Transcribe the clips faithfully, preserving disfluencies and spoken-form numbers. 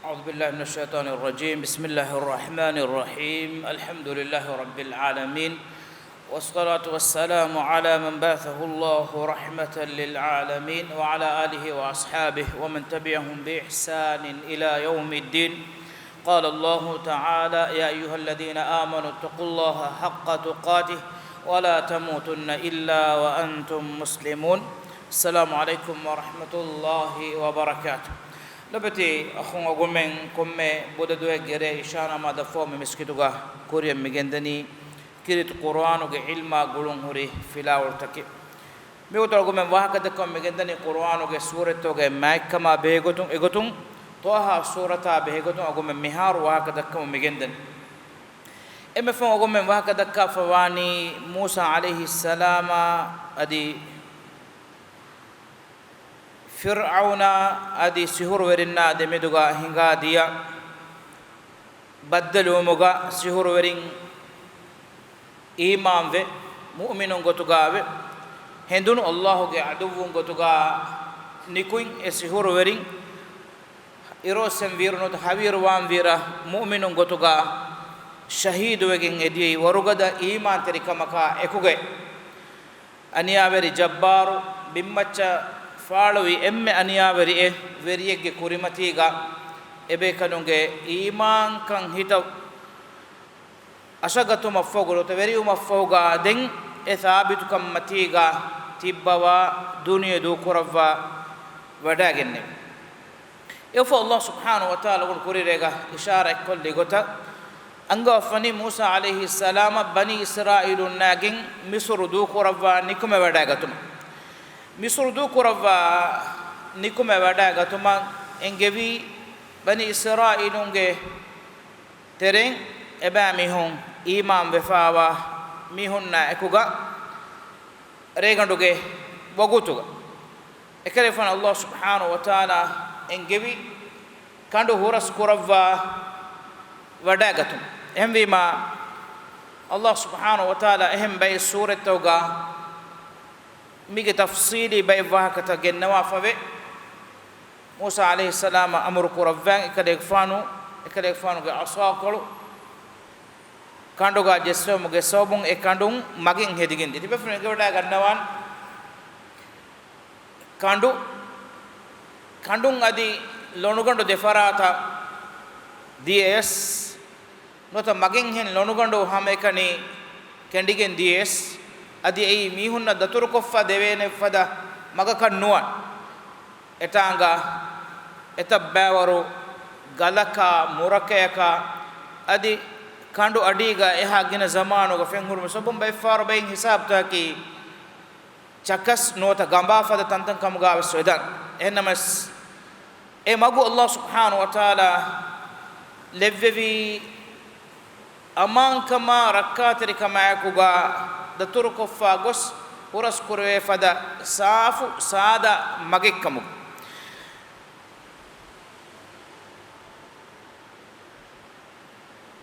أعوذ بالله من الشيطان الرجيم. بسم الله الرحمن الرحيم. الحمد لله رب العالمين. والصلاة والسلام على من بعثه الله رحمة للعالمين وعلى آله وأصحابه ومن تبعهم بإحسان إلى يوم الدين. قال الله تعالى: يا أيها الذين آمنوا اتقوا الله حق تقاته ولا تموتن إلا وأنتم مسلمون. السلام عليكم ورحمة الله وبركاته. ލޮބުވެތި އަޚުން، އަޅުގަނޑުމެން ކޮންމެ ބުދަ ދުވަހެއްގެ ރޭ އިޝާ ނަމާދަށްފަހު މި މިސްކިތުގަ ކުރިއަށް މިގެންދަނީ ކީރިތި ޤުރުއާނުގެ ޢިލްމާ ގުޅުން ހުރި ފިލާވަޅުތަކެއް. މިވަގުތު އަޅުގަނޑުމެން ވާހަކަ ދައްކަމުން މިގެންދަނީ ޤުރުއާނުގެ ސޫރަތްތަކުގެ މާތްކަމާ ބެހޭގޮތުން، އެގޮތުން ޠާހާ ސޫރަތާ ބެހޭގޮތުން އަޅުގަނޑުމެން މިހާރު ވާހަކަ ދައްކަމުން މިގެންދަނީ. އެންމެ ފަހުން އަޅުގަނޑުމެން ވާހަކަ ދައްކާފަ ވާނީ މޫސާ ޢަލައިހިއްސަލާމާ އަދި ފިރްޢައުނާ އަދި ސިހުރުވެރިންނާ ދެމެދުގަ ހިނގާދިޔަ ބައްދަލުވުމުގަ ސިހުރުވެރިން އީމާންވެ، މުއުމިނުން ގޮތުގަވެ، ހެނދުނު އައްލާހުގެ ޢަދުއްވުން ގޮތުގަ ނިކުތް އެ ސިހުރުވެރިން އިރުއޮއްސެން ވީއިރު ނުވަތަ ހަވީރުވާން ވީއިރަށް މުއުމިނުން ގޮތުގަ ޝަހީދުވެގެން އެދިޔައީ ވަރުގަދަ އީމާންތެރިކަމަކާ އެކުގައި. އަނިޔާވެރި ޖައްބާރު ބިންމައްޗަށް ފާޅުވި އެންމެ އަނިޔާވެރިއެއް ވެރިއެއްގެ ކުރިމަތީގަ އެބޭކަލުންގެ އީމާންކަން ހިތަށް އަށަގަތުމަށްފަހު ނުވަތަ ވެރިވުމަށްފަހުގަ ދެން އެ ސާބިތުކަންމަތީގަ ތިއްބަވާ ދުނިޔެ ދޫކުރައްވާ ވަޑައިގެންނެވި. އެއަށްފަހު އައްލާހު ސުބްޙާނަހު ވަތަޢާލާ އަޅުގަނޑު ކުރީ ރޭގަ އިޝާރާތްކޮށްލި ގޮތަށް އަންގަވާފަވަނީ މޫސާ ޢަލައިހިއްސަލާމަށް ބަނީ އިސްރާއީލުންނާގެން މިޞްރު ދޫކުރައްވާ ނިކުމެވަޑައިގަތުމަށް. މިޞްރު ދޫކުރައްވާ ނިކުމެވަޑައިގަތުމަށް އެންގެވީ ބަނީ އިސްރާއީލުންގެ ތެރެއިން އެބައިމީހުން އީމާންވެފައިވާ މީހުންނާ އެކުގަ ރޭގަނޑުގެ ވަގުތުގަ. އެކަލޭގެފާނު އައްލާހު ސުބްޙާނަހު ވަތަޢާލާ އެންގެވި ކަނޑު ހުރަސް ކުރައްވާ ވަޑައިގަތުން. އެހެންވީމާ، އައްލާހު ސުބްޙާނަހު ވަތަޢާލާ އެހެން ބައެއް ސޫރަތްތަކުގަ މީގެ ތަފްޞީލީ ބައެއް ވާހަކަތައް ގެންނަވާފަވޭ. މޫސާ ޢަލައިހިއްސަލާމަށް އަމުރު ކުރައްވާ އެކަލޭގެފާނު، އެކަލޭގެފާނުގެ ޢަޞާކޮޅު ކަނޑުގަ ޖެއްސެވުމުގެ ސަބަބުން އެ ކަނޑުން މަގެއް ހެދިގެން ދިޔަ. ތިބޭފުޅުން އެނގިވަޑައިގަންނަވާން، ކަނޑު، ކަނޑުން އަދި ލޮނުގަނޑު ދެފަރާތަށް ދިޔަޔަސް، ނުވަތަ މަގެއްހެން ލޮނުގަނޑު ހަމައެކަނި ކެނޑިގެން ދިޔަޔަސް، އަދި އެއީ މީހުންނަށް ދަތުރުކޮށްފަ ދެވޭނެ ފަދަ މަގަކަށް ނުވާން. އެތާނގަ އެތައް ބައިވަރު ގަލަކާ، މުރަކަޔަކާ އަދި ކަނޑު އަޑީގަ އެހާ ގިނަ ޒަމާނުގަ ފެންހުރުމުގެ ސަބަބުން ބައެއްފަހަރު ބައެއް ހިސާބުތަކަކީ ޗަކަސް ނުވަތަ ގަނބާ ފަދަ ތަންތަން ކަމުގަ ވެސް ވެދާނެ. އެހެންނަމަވެސް، އެ މަގު އައްލާހު ސުބްޙާނަހު ވަތަޢާލާ ލެއްވެވީ އަމާންކަމާ ރައްކާތެރިކަމާއެކުގަ ދަތުރުކޮށްފަ ގޮސް ހުރަސް ކުރެވޭ ފަދަ ސާފު ސާދަ މަގެއްކަމުގަ.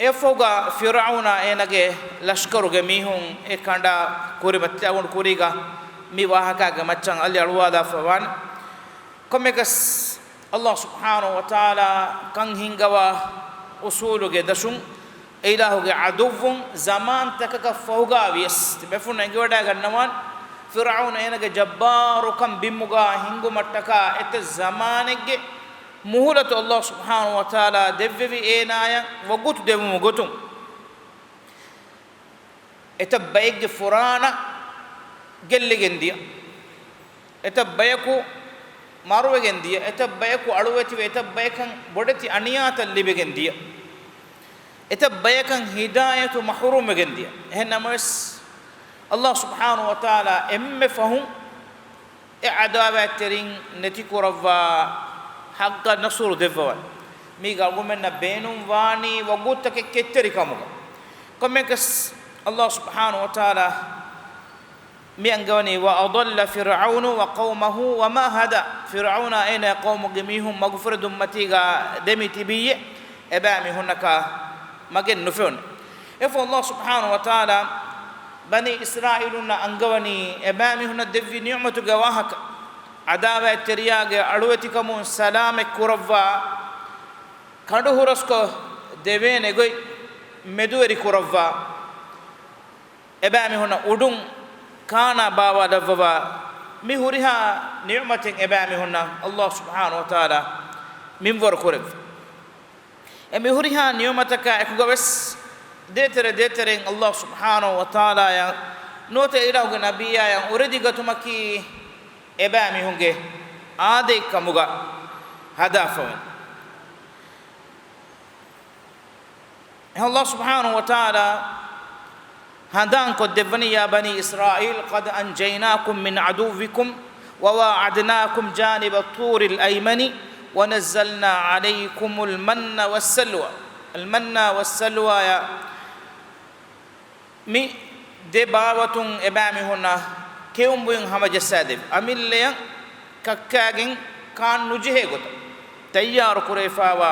އެއަށްފަހުގަ ފިރްޢައުނާ އޭނަގެ ލަޝްކަރުގެ މީހުން އެ ކަނޑާ ކުރިމަތިލާގޮނޑު ކުރީގަ މި ވާހަކާގެ މައްޗަށް އަލި އަޅުވާލާފަ ވާނެ. ކޮންމެކަސް، އައްލާހު ސުބްޙާނަހު ވަތަޢާލާ ކަން ހިންގަވާ އުޞޫލުގެ ދަށުން އެ އިލާހުގެ ޢަދުއްވުން ޒަމާންތަކަކަށް ފަހުގަ ވިޔަސް، ތިބޭފުޅުން އެނގިވަޑައިގަންނަވާން، ފިރްޢައުނު އޭނަގެ ޖައްބާރުކަން ބިންމުގަ ހިންގުމަށްޓަކާ އެތައް ޒަމާނެއްގެ މުހުލަތު އައްލާހު ސުބްޙާނަހު ވަތަޢާލާ ދެއްވެވި އޭނާޔަށް ވަގުތު ދެވުމުގެ ގޮތުން، އެތައް ބައެއްގެ ފުރާނަ ގެއްލިގެން ދިޔަ، އެތައް ބަޔަކު މަރުވެގެން ދިޔަ، އެތައް ބަޔަކު އަޅުވެތިވެ، އެތައް ބަޔަކަށް ބޮޑެތި އަނިޔާތައް ލިބިގެން ދިޔަ، އެތައް ބަޔަކަށް ހިދާޔަތު މަޙްރޫމްވެގެން ދިޔަ. އެހެން ނަމަވެސް، އައްލާހު ސުބްޙާނަހު ވަތަޢާލާ އެންމެ ފަހުން އެ ޢަދާވާތްތެރިން ނެތިކުރައްވާ ޙައްޤަށް ނަޞްރު ދެއްވަވާނެ. މީގަ އަޅުގަނޑުމެންނަށް ބޭނުންވާނީ ވަގުތުތަކެއް ކެތްތެރިކަމުގަ. ކޮންމެއަކަސް އައްލާހު ސުބްޙާނަހު ވަތަޢާލާ މި އަންގަވަނީ، وأضل فرعون وقومه وما هدى. ފިރްޢައުނާ އޭނާ ޤައުމުގެ މީހުން މަގުފުރެދުންމަތީގަ ދެމި ތިބީއޭ، އެބައިމީހުންނަކާ މަގެއް ނުފެނުނު. އެފަހު އައްލާހު ސުބްޙާނަހު ވަތަޢާލާ ބަނީ އިސްރާއީލުންނަށް އަންގަވަނީ އެބައިމީހުންނަށް ދެއްވި ނިޢުމަތުގެ ވާހަކަ، ޢަދާވާތްތެރިޔާގެ އަޅުވެތިކަމުން ސަލާމަތް ކުރައްވާ، ކަނޑު ހުރަސްކޮށް ދެވޭނެ ގޮތް މެދުވެރި ކުރައްވާ، އެބައިމީހުންނަށް އުޑުން ކާނާ ބާވާލައްވަވާ، މި ހުރިހާ ނިޢުމަތެއް އެބައިމީހުންނަށް ﷲ ސުބްޙާނަހޫ ވަތަޢާލާ މިންވަރު ކުރެއްވި. އެ މި ހުރިހާ ނިޢުމަތަކާ އެކުގަވެސް ދޭތެރެ ދޭތެރެއިން ﷲ ސުބްޙާނަހޫ ވަތަޢާލާއަށް ނުވަތަ އިލާހުގެ ނަބިއްޔާއަށް އުރެދިގަތުމަކީ އެބައިމީހުންގެ އާދައެއްކަމުގަ ހަދާފަވަން. ﷲ ސުބްޙާނަހޫ ވަތަޢާލާ ހަނދާންކޮށްދެއްވަނީ، يا بني إسرائيل قد أنجيناكم من عدوكم وواعدناكم جانب الطور الأيمن ونزلنا عليكم المن والسلوى. المن والسلوى އާ މި ދެ ބާވަތުން އެބައިމީހުންނަށް ކެއުންބުއިން ހަމަޖައްސާދެއްވި. އަމިއްލަޔަށް ކައްކާގެން ކާން ނުޖެހޭ ގޮތަށް ތައްޔާރު ކުރެވިފާވާ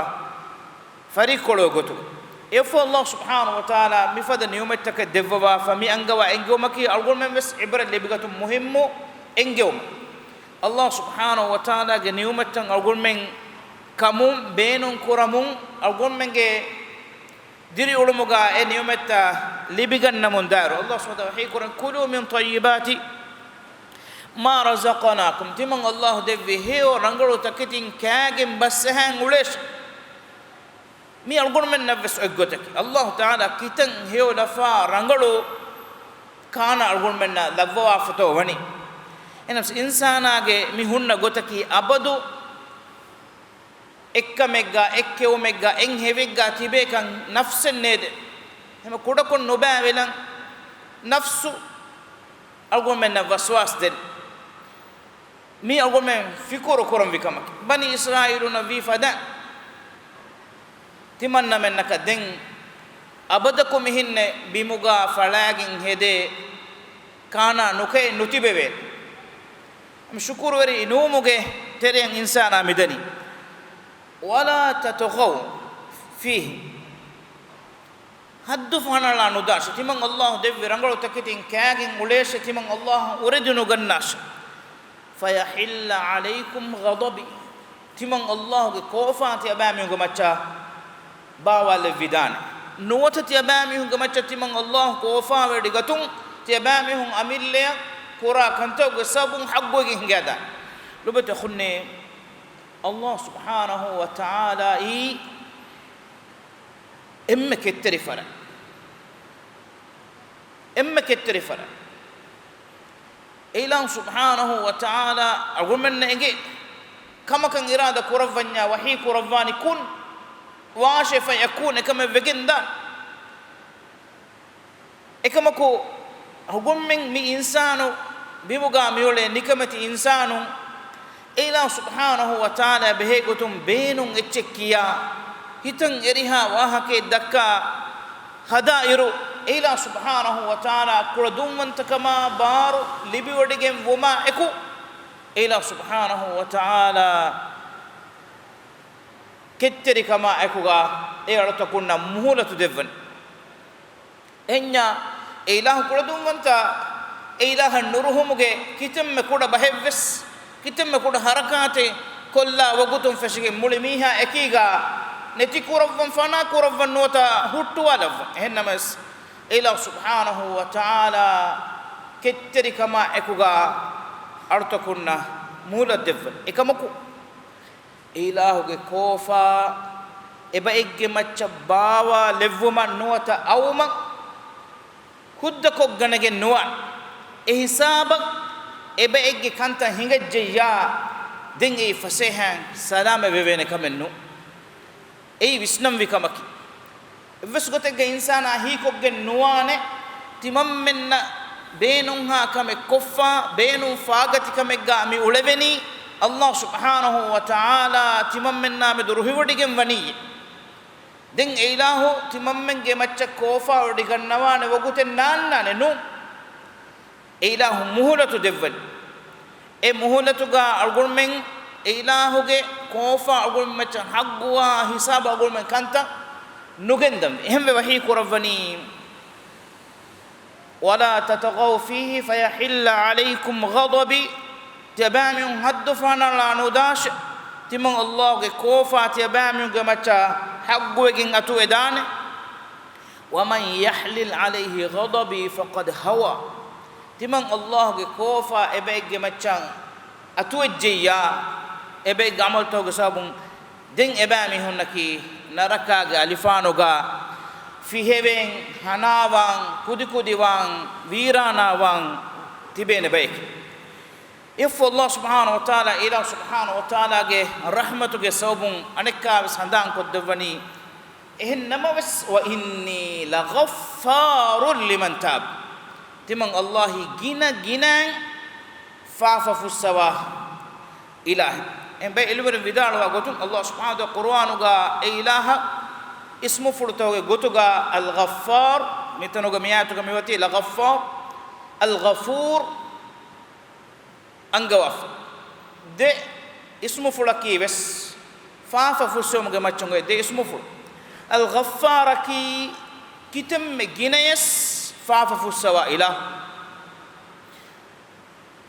ފަރިއްކޮޅުގެ ގޮތުގަ. އެއަށްފަހު ﷲ ސުބްޙާނަހޫ ވަތަޢާލާ މިފަދަ ނިޢުމަތްތަކެއް ދެއްވަވާފަ، މި އަންގަވާ އެންގެވުމަކީ އަޅުގަނޑުމެން ވެސް ޢިބްރަތް ލިބިގަތުން މުހިއްމު އެންގެވުމެއް. ﷲ ސުބްޙާނަހޫ ވަތަޢާލާގެ ނިޢުމަތްތައް އަޅުގަނޑުމެން ކަމުން ބޭނުން ކުރަމުން އަޅުގަނޑުމެންގެ ދިރިއުޅުމުގަ އެ ނިޢުމަތްތައް ލިބިގަންނަމުން ދާއިރު. ﷲ ސުބްޙާނަހޫ ވަތަޢާލާ ވަޙީކުރަން، كلوا من طيبات ما رزقناكم، ތިމަން ﷲ ދެއްވި ހެޔޮ ރަނގަޅު ތަކެތިން ކާގެން ބަސްއަހާން އުޅޭށި. މީ އަޅުގަނޑުމެންނަށްވެސް އޮތްގޮތަކީ. ﷲ ތަޢާލާ ކިތަން ހެޔޮ ލަފާ ރަނގަޅު ކާނާ އަޅުގަނޑުމެންނަށް ލައްވަވާފަތޯ ވަނީ. އެހެނަސް އިންސާނާގެ މި ހުންނަ ގޮތަކީ އަބަދު އެއްކަމެއްގަ، އެއްކެއުމެއްގަ، އެއްހެވެއްގަ ތިބޭކަން ނަފްސެއް ނޭދެ. ހަމަ ކުޑަކޮށް ނުބައިވެލަން ނަފްސު އަޅުގަނޑުމެންނަށް ވަސްވާސް ދެން. މީ އަޅުގަނޑުމެން ފިކުރު ކުރަންވީ ކަމަކީ. ބަނީ އިސްރާއީލުންނަށް ވީ ފަދަ ތިމަންނަމެންނަކަށް ދެން އަބަދަކު މިހެންނެއް ބިމުގަ ފަޅާގެން ހެދޭ ކާނާ ނުކެ ނުތިބެވޭ. ޝުކުރުވެރި ނުވުމުގެ ތެރެއަށް އިންސާނާ މިދަނީ. ولا تطغوا فيه، ހައްދު ފަހަނަޅާ ނުދާށޭ. ތިމަން ﷲ ދެއްވި ރަނގަޅު ތަކެތިން ކާގެން އުޅޭށޭ، ތިމަން ﷲ އުރެދި ނުގަންނާށޭ. فيحل عليكم غضبي، ތިމަން ﷲގެ ކޯފާ ތިޔަބައިމީހުންގެ މައްޗަށް ބާވާލެއްވިދާނެ. ނުވަތަ ތިޔަބައިމީހުންގެ މައްޗަށް ތިމަން ﷲ ކޯފާވެވޮޑިގަތުން ތިޔަބައިމީހުން އަމިއްލަޔަށް ކުރާ ކަންތަކުގެ ސަބަބުން ޙައްޤުވެގެން ހިނގާދާނެ. ލޮބުވެތި އަޚުންނޭ، ﷲ ސުބްޙާނަހޫ ވަތަޢާލާއީ އެންމެ ކެތްތެރި ފަރާތް، އެންމެ ކެތްތެރި ފަރާތް. އެއިލާހު ސުބްޙާނަހޫ ވަތަޢާލާ އަޅުގަނޑުމެންނަށް އެނގޭ ކަމަކަށް އިރާދަ ކުރައްވަންޏާ ވަޙީ ކުރައްވާނީ، ކުން ވާށޭ ފަޔަކޫން، އެކަމެއް ވެގެންދާނެ. އެކަމަކު އަޅުގަނޑުމެން މި އިންސާނު ބިމުގަ މިއުޅޭ ނިކަމެތި އިންސާނުން، އެއިލާހު ސުބްޙާނަހޫ ވަތަޢާލާ ބެހޭ ގޮތުން ބޭނުން އެއްޗެއް ކިޔާ، ހިތަށް އެރިހާ ވާހަކައެއް ދައްކާ ހަދާ އިރު، އެއިލާހު ސުބްޙާނަހޫ ވަތަޢާލާ ކުޅަދުންވަންތަކަމާ ބާރު ލިބިވޮޑިގެން ވުމާ އެކު، އެއިލާހު ސުބްޙާނަހޫ ވަތަޢާލާ ކެތްތެރިކަމާ އެކުގަ އެ އަޅުތަކުންނަށް މުހުލަތު ދެއްވަނީ. އެހެންޏާ އެ އިލާހު ކުޅަދުންވަންތާ، އެ އިލާހަށް ނުރުހުމުގެ ކިތަންމެ ކުޑަ ބަހެއްވެސް، ކިތަންމެ ކުޑަ ހަރަކާތެއް ކޮށްލާ ވަގުތުން ފެށިގެން މުޅި މީހާ އެކީގަ ނެތި ކުރައްވަން، ފަނާ ކުރައްވަން ނުވަތަ ހުއްޓުވާލައްވަން. އެހެންނަމަވެސް، އެ އިލާހު ސުބްޙާނަހޫ ވަތަޢާލާ ކެތްތެރިކަމާ އެކުގަ އަޅުތަކުންނަށް މުހުލަތު ދެއްވަނީ. އެކަމަކު، އެ އިލާހުގެ ކޯފާ އެބައެއްގެ މައްޗަށް ބާވާލެއްވުމަށް ނުވަތަ އައުމަށް ހުއްދަކޮށްގަނެގެން ނުވާނެ. އެ ހިސާބަށް އެބައެއްގެ ކަންތައް ހިނގައްޖެއްޔާ، ދެން އެއީ ފަސޭހައިން ސަލާމަތް ވެވޭނެ ކަމެއް ނޫން. އެއީ ވިސްނަންވީ ކަމަކީ. އެއްވެސް ގޮތެއްގަ އިންސާނާ ހީކޮށްގެން ނުވާނެ، ތިމަންމެންނަށް ބޭނުންހާ ކަމެއް ކޮށްފަ، ބޭނުން ފާގަތި ކަމެއްގަ މި އުޅެވެނީ، ﷲ ސުބްޙާނަހޫ ވަތަޢާލާ ތިމަންމެންނާމެދު ރުހިވޮޑިގެން ވަނީ. ދެން އެ އިލާހު ތިމަންމެންގެ މައްޗަށް ކޯފާވޮޑިގަންނަވާނެ ވަގުތެއް ނާންނާނެ ނޫން. އެ އިލާހު މުހުލަތު ދެއްވަނީ. އެ މުހުލަތުގަ އަޅުގަނޑުމެން އެ އިލާހުގެ ކޯފާ އަޅުގަނޑުމެން މައްޗަށް ޙައްޤުވާ ހިސާބަށް އަޅުގަނޑުމެން ކަންތައް ނުގެންދަންވީ. އެހެންވެ ވަޙީ ކުރައްވަނީ، ولا تطغوا فيه فيحل عليكم غضبي، ތިޔަބައިމީހުން ހައްދު ފަހަނަޅާ ނުދާށޭ. ތިމަން ﷲ ގެ ކޯފާ ތިޔަބައިމީހުންގެ މައްޗަށް ޙައްޤުވެގެން އަތުވެދާނެ. ومن يحلل عليه غضبي فقد هوى. ތިމަން ﷲ ގެ ކޯފާ އެބައެއްގެ މައްޗަށް އަތުވެއްޖެއްޔާ، އެބައެއްގެ ޢަމަލުތަކުގެ ސަބަބުން ދެން އެބައިމީހުންނަކީ ނަރަކާގެ އަލިފާނުގަ ފިހެވެން، ހަނާވާން، ކުދިކުދިވާން، ވީރާނާވާން ތިބޭނެ ބައެކޭ. އެއަށްފަހު ﷲ ސުބްޙާނަހޫ ވަތަޢާލާ، އިލާހު ސުބްޙާނަހޫ ވަތަޢާލާގެ ރަޙްމަތުގެ ސަބަބުން އަނެއްކާވެސް ހަނދާން ކޮށްދެއްވަނީ، އެހެން ނަމަވެސް، وإني لغفار لمن تاب. ތިމަން ﷲ އީ ގިނަ ގިނައިން ފާފަ ފުއްސަވާ އިލާހެއް. އެހެން ބައެއް ޢިލްމުވެރިން ވިދާޅުވާ ގޮތުން، ﷲ ސުބްޙާނަހޫ ވަތަޢާލާ ޤުރުއާނުގަ އެ އިލާހަށް އިސްމުފުޅުތަކުގެ ގޮތުގަ އަލްޣައްފާރު، މިތަނުގަ މި އާޔަތުގަ މި ވަތީ ލަޣައްފާރު، އަލްޣަފޫރު، އަންގަވާފަ. ދެ އިސްމުފުޅަކީ ވެސް ފާފަ ފުއްސެވުމުގެ މައްޗަށް އޮތް ދެ އިސްމުފުޅު. އަލްޣައްފާރަކީ ކިތަންމެ ގިނަޔަސް ފާފަ ފުއްސަވާ އިލާހު.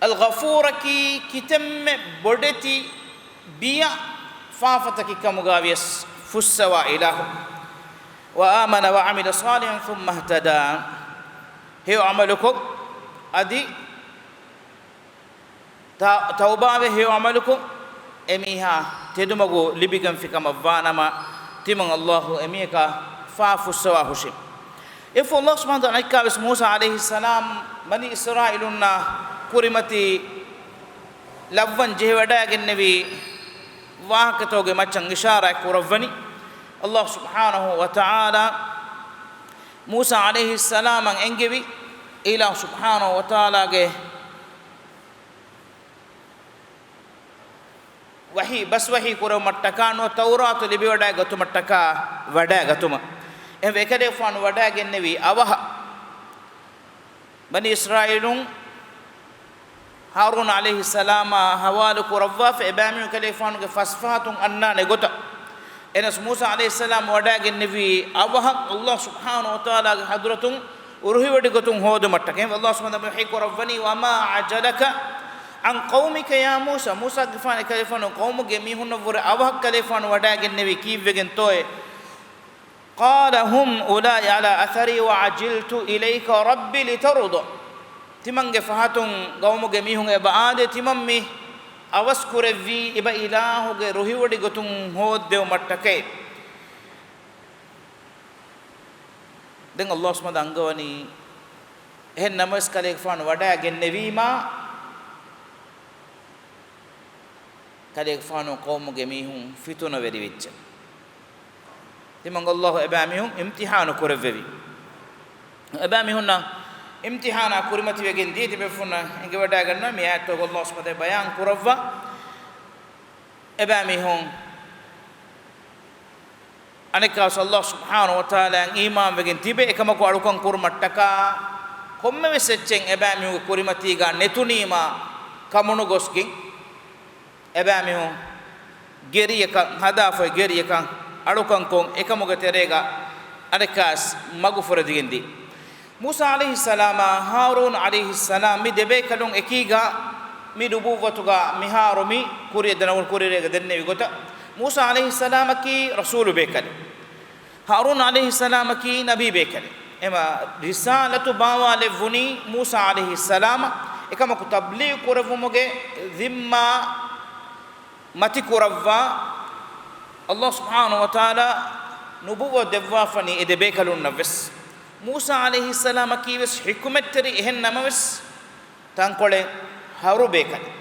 އަލްޣަފޫރަކީ ކިތަންމެ ބޮޑެތި ބިޔަ ފާފަތަކެއް ކަމުގަ ވިޔަސް ފުއްސަވާ އިލާހު. وآمن وعمل صالحا ثم اهتدى. ހެޔޮ ޢަމަލުކޮށް، އަދި ތަ-، ތައުބާވެ ހެޔޮ ޢަމަލުކޮށް، އެމީހާ ތެދުމަގު ލިބިގެންފި ކަމަށްވާނަމަ، ތިމަން ﷲ އެމީހަކާ ފާފަ ފުއްސަވާ ހުށި. އެއަށްފަހު ﷲ ސުބްޙާނަހޫ ވަތަޢާލާ އަނެއްކާވެސް މޫސާ ޢަލައިހިއްސަލާމް ބަނީ އިސްރާއީލުންނާ ކުރިމަތި ލައްވަން ޖެހިވަޑައިގެންނެވި ވާހަކަތަކުގެ މައްޗަށް އިޝާރާތް ކުރައްވަނީ. ﷲ ސުބްޙާނަހޫ ވަތަޢާލާ މޫސާ ޢަލައިހިއްސަލާމަށް އެންގެވި، އިލާހު ސުބްޙާނަހޫ ވަތަޢާލާގެ ވަޙީ، ބަސް ވަޙީ ކުރެވުމަށްޓަކާ ނުވަ ތައުރާތު ލިބިވަޑައިގަތުމަށްޓަކާ ވަޑައިގަތުމަށް. އެހެންވެ، އެކަލޭގެފާނު ވަޑައިގެންނެވީ އަވަހަށް. ބަނީ އިސްރާއީލުން ހާރޫން ޢަލައިހިއްސަލާމާ ހަވާލު ކުރައްވާފަ، އެބައިމީހުން އެކަލޭގެފާނުގެ ފަސްފަހަތުން އަންނާނެ ގޮތަށް. އެހެނަސް މޫސާ ޢަލައިހިއްސަލާމް ވަޑައިގެންނެވީ އަވަހަށް ﷲ ސުބްޙާނަހޫ ވަތަޢާލާގެ ޙަޟްރަތުން ރުހިވޮޑިގަތުން ހޯދުމަށްޓަކައި. ﷲ ސުބްޙާނަހޫ ވަތަޢާލާ ވަޙީ ކުރައްވަނީ، وما أعجلك عن قومك يا موسى. މޫސާގެފާނު އެކަލޭގެފާނު ޤައުމުގެ މީހުންނަށްވުރެ އަވަހަށް އެކަލޭގެފާނު ވަޑައިގެންނެވީ ކީއްވެގެންތޯއޭ؟ قال هم أولئك على أثري وعجلت إليك رب لترضى. ތިމަންގެ ފަހަތުން ޤައުމުގެ މީހުން އެބަ އާދޭ، ތިމަން މި އަވަސް ކުރެއްވީ އެބަ އިލާހުގެ ރުހިވޮޑިގަތުން ހޯއްދެވުމަށްޓަކައި. ދެން ﷲ ސުބްޙާނަހޫ ވަތަޢާލާ އަންގަވަނީ، އެހެން ނަމަވެސް ކަލޭގެފާނު ވަޑައިގެންނެވީމާ، ކަލޭގެފާނު ޤައުމުގެ މީހުން ފިތުނަވެރިވެއްޖެ. ތިމަން ﷲ އެބައިމީހުން އިމްތިޙާނު ކުރެއްވެވި. އެބައިމީހުންނަށް އިމްތިޙާނާ ކުރިމަތިވެގެން ދިޔަ. ތިބޭފުޅުންނަށް އެނގިވަޑައިގަންނަވާ މި އާޔަތުގަ ﷲ ސުބްޙާނަހޫ ވަތަޢާލާ ބަޔާން ކުރައްވާ، އެބައިމީހުން އަނެއްކާވެސް ﷲ ސުބްޙާނަހޫ ވަތަޢާލާއަށް އީމާންވެގެން ތިބެ، އެކަމަކު އަޅުކަން ކުރުމަށްޓަކާ ކޮންމެވެސް އެއްޗެއް އެބައިމީހުންގެ ކުރިމަތީގަ ނެތުނީމާ ކަމުނުގޮސްގެން، އެބައިމީހުން ގެރިއަކަށް ހަދާފައި، ގެރިއަކަށް އަޅުކަންކޮށް، އެކަމުގެ ތެރޭގަ އަނެއްކާވެސް މަގު ފުރެދިގެންދިޔަ. މޫސާ ޢަލައިހިއްސަލާމާ ހާރޫން ޢަލައިހިއްސަލާމް މި ދެބޭކަލުން އެކީގަ މި ނުބުއްވަތުގަ މިހާރު މި ކުރިއަށް ދަންނަވަން ކުރިއެރޭގަ ދެންނެވި ގޮތަށް، މޫސާ ޢަލައިހިއްސަލާމަކީ ރަސޫލު ބޭކަލެއް. ހާރޫން ޢަލައިހިއްސަލާމަކީ ނަބީ ބޭކަލެއް. އެމަ ރިސާލަތު ބާވާލެއްވުނީ މޫސާ ޢަލައިހިއްސަލާމަށް، އެކަމަކު ތަބްލީޣު ކުރެއްވުމުގެ ޒިންމާ މަތިކުރައްވާ، ﷲ ސުބްޙާނަހޫ ވަތަޢާލާ ނުބުއްވަތު ދެއްވާފަނީ އެ ދެބޭކަލުންނަށްވެސް. މޫސާ ޢަލައިހިއްސަލާމަކީވެސް ޙިކުމަތްތެރި، އެހެން ނަމަވެސް ތަންކޮޅެއް ހަރު ބޭކަލެއް.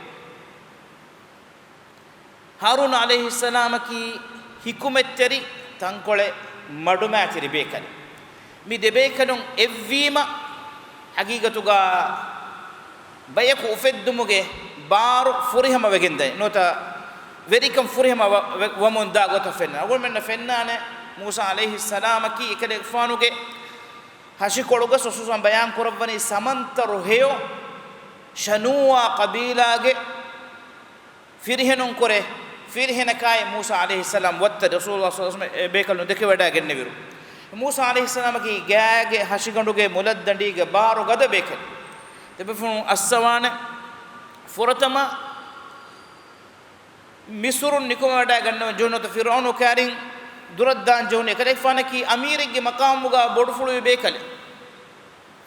ހާރޫން ޢަލައިހިއްސަލާމަކީ ޙިކުމަތްތެރި، ތަންކޮޅެއް މަޑުމައިތިރި ބޭކަލެއް. މި ދެބޭކަލުން އެއްވީމަ، ޙަޤީޤަތުގަ ބަޔަކު އުފެއްދުމުގެ ބާރު ފުރިހަމަވެގެންދަނީ. ނުވަތަ ވެރިކަން ފުރިހަމަ ވަ-، ވެ-، ވަމުން ދާ ގޮތަށް ފެންނަން. އަޅުގަނޑުމެންނަށް ފެންނާނެ، މޫސާ ޢަލައިހިއްސަލާމަކީ އެކަލޭގެފާނުގެ ހަށިކޮޅުގަ ސޮސުސަން ބަޔާން ކުރައްވަނީ ސަމަންތަރު ހެޔޮ ޝަނޫއާ ޤަބީލާގެ ފިރިހެނުންކުރެ، ފިރިހެނަކާއި މޫސާ ޢަލައިހިއްސަލާމް ވައްތަރި ރަސޫލުﷲ ޞައްލަﷲު ޢަލައިހި ވަސައްލަމަ އެ ބޭކަލުން ދެކެވަޑައިގެންނެވިއިރު، މޫސާ ޢަލައިހިއްސަލާމަކީ ގާގެ ހަށިގަނޑުގެ މުލައްދަނޑީގެ ބާރު ގަދަ ބޭކަލެއް. ދެބޭފުޅުން އައްސަވާނެ. ފުރަތަމަ މިސުރުން ނިކުމެވަޑައިގަންނަވަން ޖެހުނުތަ ފިރުޢައުނު ކާރިން ދުރަށްދާން ޖެހުނީ އެކަލޭގެފާނަކީ އަމީރެއްގެ މަޤާމުގަ ބޮޑުފުޅުވި ބޭކަލެއް.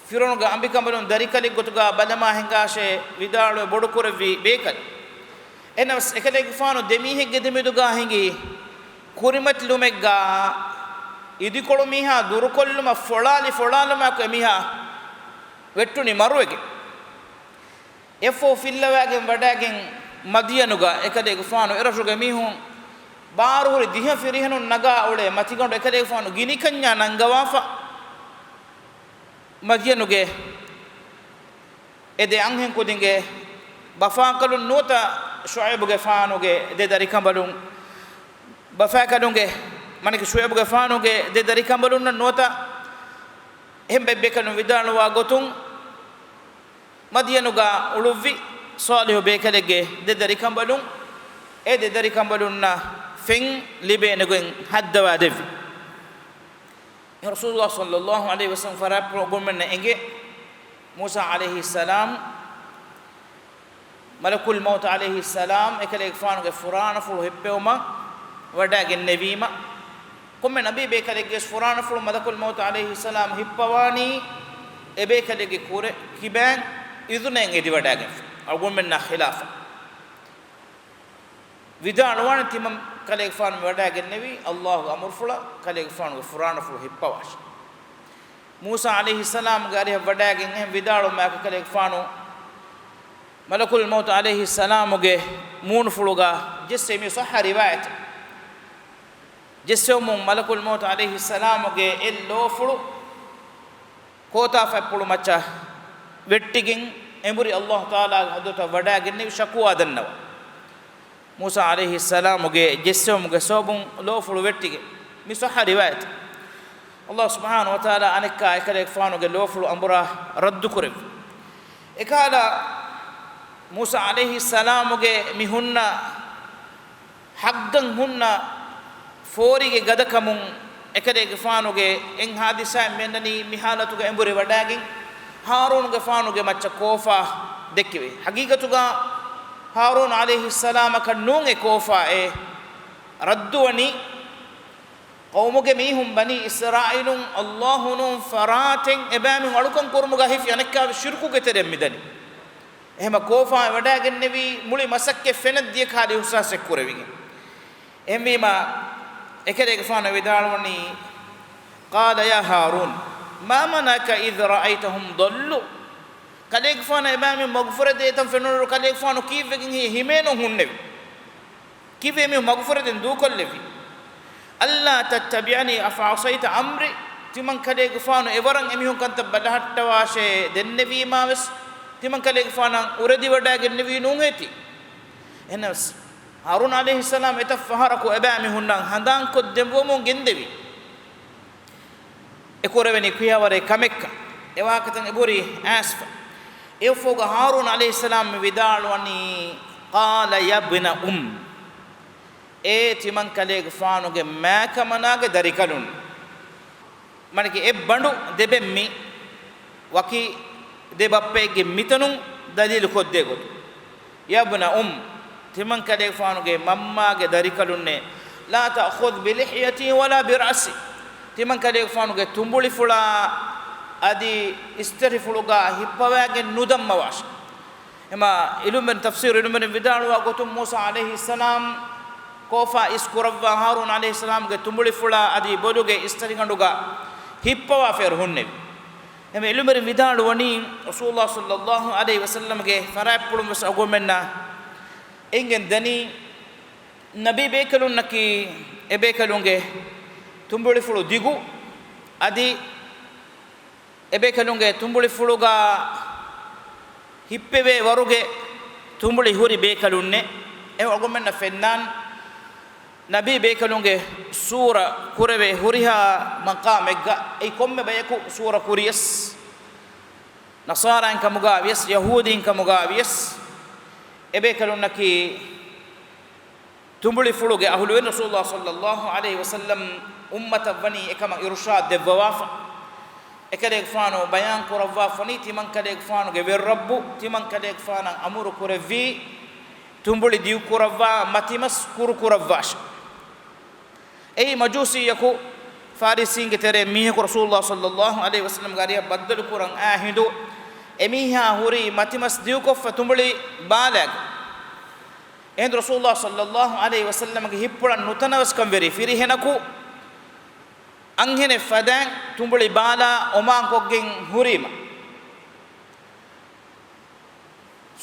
ފިރުޢައުނުގެ އަނބިކަނބަލުން ދަރިކަލެއްގޮތުގަ ބަލަމާ ހިނގާށޭ ވިދާޅުވެ ބޮޑުކުރެއްވި ބޭކަލެއް. އެހެނަސް އެކަލޭގެފާނު ދެމީހެއްގެ ދެމެދުގަ ހިނގި ކުރިމަތިލުމެއްގަ އިދިކޮޅު މީހާ ދުރުކޮށްލުމަށް ފޮޅާލި ފޮޅާލުމާއެކު އެމީހާ ވެއްޓުނީ މަރުވެގެން. އެއަށްފަހު ފިއްލަވައިގެން ވަޑައިގެން މަދިޔަނުގަ އެކަލޭގެފާނު އެރަށުގެ މީހުން ބާރުހުރި ދިހަ ފިރިހެނުން ނަގާ އުޅޭ މަތިގަނޑު އެކަލޭގެފާނު ގިނިކަންޏާ ނަންގަވާފަ، މަދިޔަނުގެ އެ ދެ އަންހެން ކުދިންގެ ބަފާކަލުން ނުވަތަ ޝުޢައިބުގެފާނުގެ ދެ ދަރިކަނބަލުން، ބަފާކަލުންގެ، މަނަކި ޝުޢައިބުގެފާނުގެ ދެ ދަރިކަނބަލުންނަށް ނުވަތަ އެހެން ބައެއް ބޭކަލުން ވިދާޅުވާ ގޮތުން، މަދިޔަނުގަ އުޅުއްވި ޞާލިޙު ބޭކަލެއްގެ ދެ ދަރިކަނބަލުން، އެ ދެ ދަރިކަނބަލުންނަށް ފެން ލިބޭނެގޮތް ހައްދަވާ ދެއްވި. ރަސޫލުﷲ ޞައްލަﷲު ޢަލައިހި ވަސައްލަމަ ފަރާތްޕުޅު އަޅުގަނޑުމެންނަށް އެނގޭ، މޫސާ ޢަލައިހިއްސަލާމް، މަލަކުލް މައުތު ޢަލައިހިއްސަލާމް އެކަލޭގެފާނުގެ ފުރާނަފުޅު ހިއްޕެވުމަށް ވަޑައިގެންނެވީމަ، ކޮންމެ ނަބީ ބޭކަލެއްގެ ފުރާނަފުޅު މަލަކުލް މައުތު ޢަލައިހިއްސަލާމް ހިއްޕަވާނީ އެ ބޭކަލެއްގެ ކުރެ ކިބައިން އިޛުނައިން އެދިވަޑައިގެންފަ، އަޅުގަނޑުމެންނާ ޚިލާފަށް. ވިދާޅުވާނެ ތިމަން ކަލޭގެފާނު މި ވަޑައިގެންނެވީ ﷲގެ އަމުރުފުޅަށް ކަލޭގެފާނުގެ ފުރާނަފުޅު ހިއްޕަވާށޭ. މޫސާ ޢަލައިހިއްސަލާމްގެ އަރިހަށް ވަޑައިގެން އެހެން ވިދާޅުވުމާއެކު ކަލޭގެފާނު މަލަކުލް މައުތު ޢަލައިހިއްސަލާމުގެ މޫނުފުޅުގަ ޖެއްސެވި މި ޞައްޙަ ރިވާޔަތެއް. ޖެއްސެވުމުން މަލަކުލް މައުތު ޢަލައިހިއްސަލާމުގެ އެއް ލޯފުޅު ކޯތާފަތްޕުޅު މައްޗަށް ވެއްޓިގެން އެނބުރި ﷲ ތަޢާލާގެ ޙަޟްރަތަށް ވަޑައިގެންނެވި ޝަކުވާ ދަންނަވަން. މޫސާ ޢަލައިހިއްސަލާމުގެ ޖެއްސެވުމުގެ ސަބަބުން ލޯފުޅު ވެއްޓިގެން. މި ޞައްޙަ ރިވާޔަތެއް. ﷲ ސުބްޙާނަހޫ ވަތަޢާލާ އަނެއްކާ އެކަލޭގެފާނުގެ ލޯފުޅު އަނބުރާ ރައްދު ކުރެއްވި. އެކަހަލަ މޫސާ ޢަލައިހިއްސަލާމުގެ މި ހުންނަ ހައްގަށް ހުންނަ ފޯރިގެ ގަދަކަމުން އެކަލޭގެފާނުގެ އެއް ހާދިސާއެއް މިއަންނަނީ މި ޙާލަތުގަ އެނބުރި ވަޑައިގެން ހާރޫނުގެފާނުގެ މައްޗަށް ކޯފާ ދެއްކެވި. ޙަޤީޤަތުގަ ހާރޫނު ޢަލައިހިއްސަލާމަކަށް ނޫން އެ ކޯފާ އެ ރައްދުވަނީ. ޤައުމުގެ މީހުން ބަނީ އިސްރާއީލުން ﷲ ނޫން ފަރާތެއް އެބައިމީހުން އަޅުކަން ކުރުމުގަ ހިފި އަނެއްކާވެސް ޝިރުކުގެ ތެރެއަށް މިދަނީ. އެހެމަ ކޯފާ ވަޑައިގެންނެވީ މުޅި މަސައްކަތް ފެނަށްދިޔަ ކަހަލަ އިޙްސާސެއް ކުރެވިގެން. އެހެންވީމަ، އެކަލޭގެފާނު ވިދާޅުވަނީ، قال يا هارون ما منعك إذ رأيتهم ضلوا. ކަލޭގެފާނަށް އެބައިމީހުން މަގުފުރެދޭ ތަން ފެނުނުއިރު ކަލޭގެފާނު ކީއްވެގެން ހި-، ހިމޭނުން ހުންނެވި؟ ކީއްވެ މި މަގުފުރެދެން ދޫކޮށްލެއްވީ؟ ألا تتبعني أفعصيت أمري؟ ތިމަން ކަލޭގެފާނު އެވަރަށް އެމީހުން ކަންތައް ބަލަހައްޓަވާށޭ ދެންނެވީމާވެސް، ތިމަން ކަލޭގެފާނަށް އުރެދިވަޑައިގެންނެވީ ނޫންހޭތީ؟ އެހެނަސް، ހާރޫން ޢަލައިހިއްސަލާމް އެތައް ފަހަރަކު އެބައިމީހުންނަށް ހަނދާންކޮށްދެއްވަމުން ގެންދެވި. އެ ކުރެވެނީ ކުޔަވަރެއް ކަމެއްކަން އެ ވާހަކަތައް އެބުރި އައިސްފަ. އެއަށްފަހުގަ ހާރޫން ޢަލައިހިއްސަލާމް މި ވިދާޅުވަނީ، قال يا ابن أم، އޭ ތިމަން ކަލޭގެފާނުގެ މާކަމަނާގެ ދަރިކަލުން. މަނަކީ އެއް ބަނޑު ދެބެން މި ވަކި ދެ ބައްޕައެއްގެ މިތަނުން ދަލީލު ކޮށްދޭ ގޮތުން. يا ابن أم، ތިމަން ކަލޭގެފާނުގެ މަންމާގެ ދަރިކަލުންނޭ، لا تأخذ بلحيتي ولا برأسي، ތިމަން ކަލޭގެފާނުގެ ތުނބުޅިފުޅާ އަދި އިސްތަށިފުޅުގަ ހިއްޕަވައިގެން ނުދަންމަވާށޭ. އެމާ ޢިލްމުވެރިން، ތަފްސީރު ޢިލްމުވެރިން ވިދާޅުވާ ގޮތުން، މޫސާ ޢަލައިހިއްސަލާމް ކޯފާ އިސް ކުރައްވާ ހާރޫން ޢަލައިހިއްސަލާމްގެ ތުނބުޅިފުޅާ އަދި ބޮލުގެ އިސްތަށިގަނޑުގަ ހިއްޕަވާފައި ހުންނެވި. އެމަ ޢިލްމުވެރިން ވިދާޅުވަނީ، ރަސޫލުﷲ ޞައްލަﷲު ޢަލައިހި ވަސައްލަމަގެ ފަރާތްޕުޅުން ވެސް އަޅުގަނޑުމެންނަށް އެނގެން ދަނީ، ނަބީ ބޭކަލުންނަކީ އެބޭކަލުންގެ ތުނބުޅިފުޅު ދިގު، އަދި އެބޭކަލުންގެ ތުނބުޅިފުޅުގަ ހިއްޕެވޭ ވަރުގެ ތުނބުޅި ހުރި ބޭކަލުންނޭ. އެ އަޅުގަނޑުމެންނަށް ފެންނާން، ނަބީ ބޭކަލުންގެ ސޫރަ ކުރެވޭ ހުރިހާ މަޤާމެއްގަ އެއީ ކޮންމެ ބަޔަކު ސޫރަ ކުރިޔަސް، ނަޞާރާއިން ކަމުގަ ވިޔަސް، ޔަހޫދީން ކަމުގަ ވިޔަސް، އެބޭކަލުންނަކީ ތުނބުޅިފުޅުގެ އަހުލުވެރިން. ރަސޫލުﷲ ޞައްލަﷲު ޢަލައިހި ވަސައްލަމް އުއްމަތަށް ވަނީ އެކަމަށް އިރުޝާދު ދެއްވަވާފަ. އެކަލޭގެފާނު ބަޔާން ކުރައްވާފަ ވަނީ، ތިމަން ކަލޭގެފާނުގެ ވެރިރައްބު ތިމަން ކަލޭގެފާނަށް އަމުރު ކުރެއްވީ، ތުނބުޅި ދިގުކުރައްވާ، މަތިމަސް ކުރުކުރައްވާށި. އެއީ މަޖޫސީއަކު ފާރިސީންގެ ތެރޭ މީހަކު ރަސޫލުﷲ ޞައްލައްލާހު ޢަލައިހި ވަސައްލަމްގެ އަރިހަށް ބައްދަލުކުރަން އާ ހިނދު، އެމީހާ ހުރީ މަތިމަސް ދިގުކޮށްފަ ތުނބުޅި ބާލާގެ. އެހިނދު ރަސޫލުﷲ ޞައްލައްލާހު ޢަލައިހި ވަސައްލަމްގެ ހިތްޕުޅަށް ނުތަނަވަސްކަން ވެރި ފިރިހެނަކު އަންހެނެއް ފަދައިން ތުނބުޅި ބާލާ އޮމާންކޮށްގެން ހުރީމަ،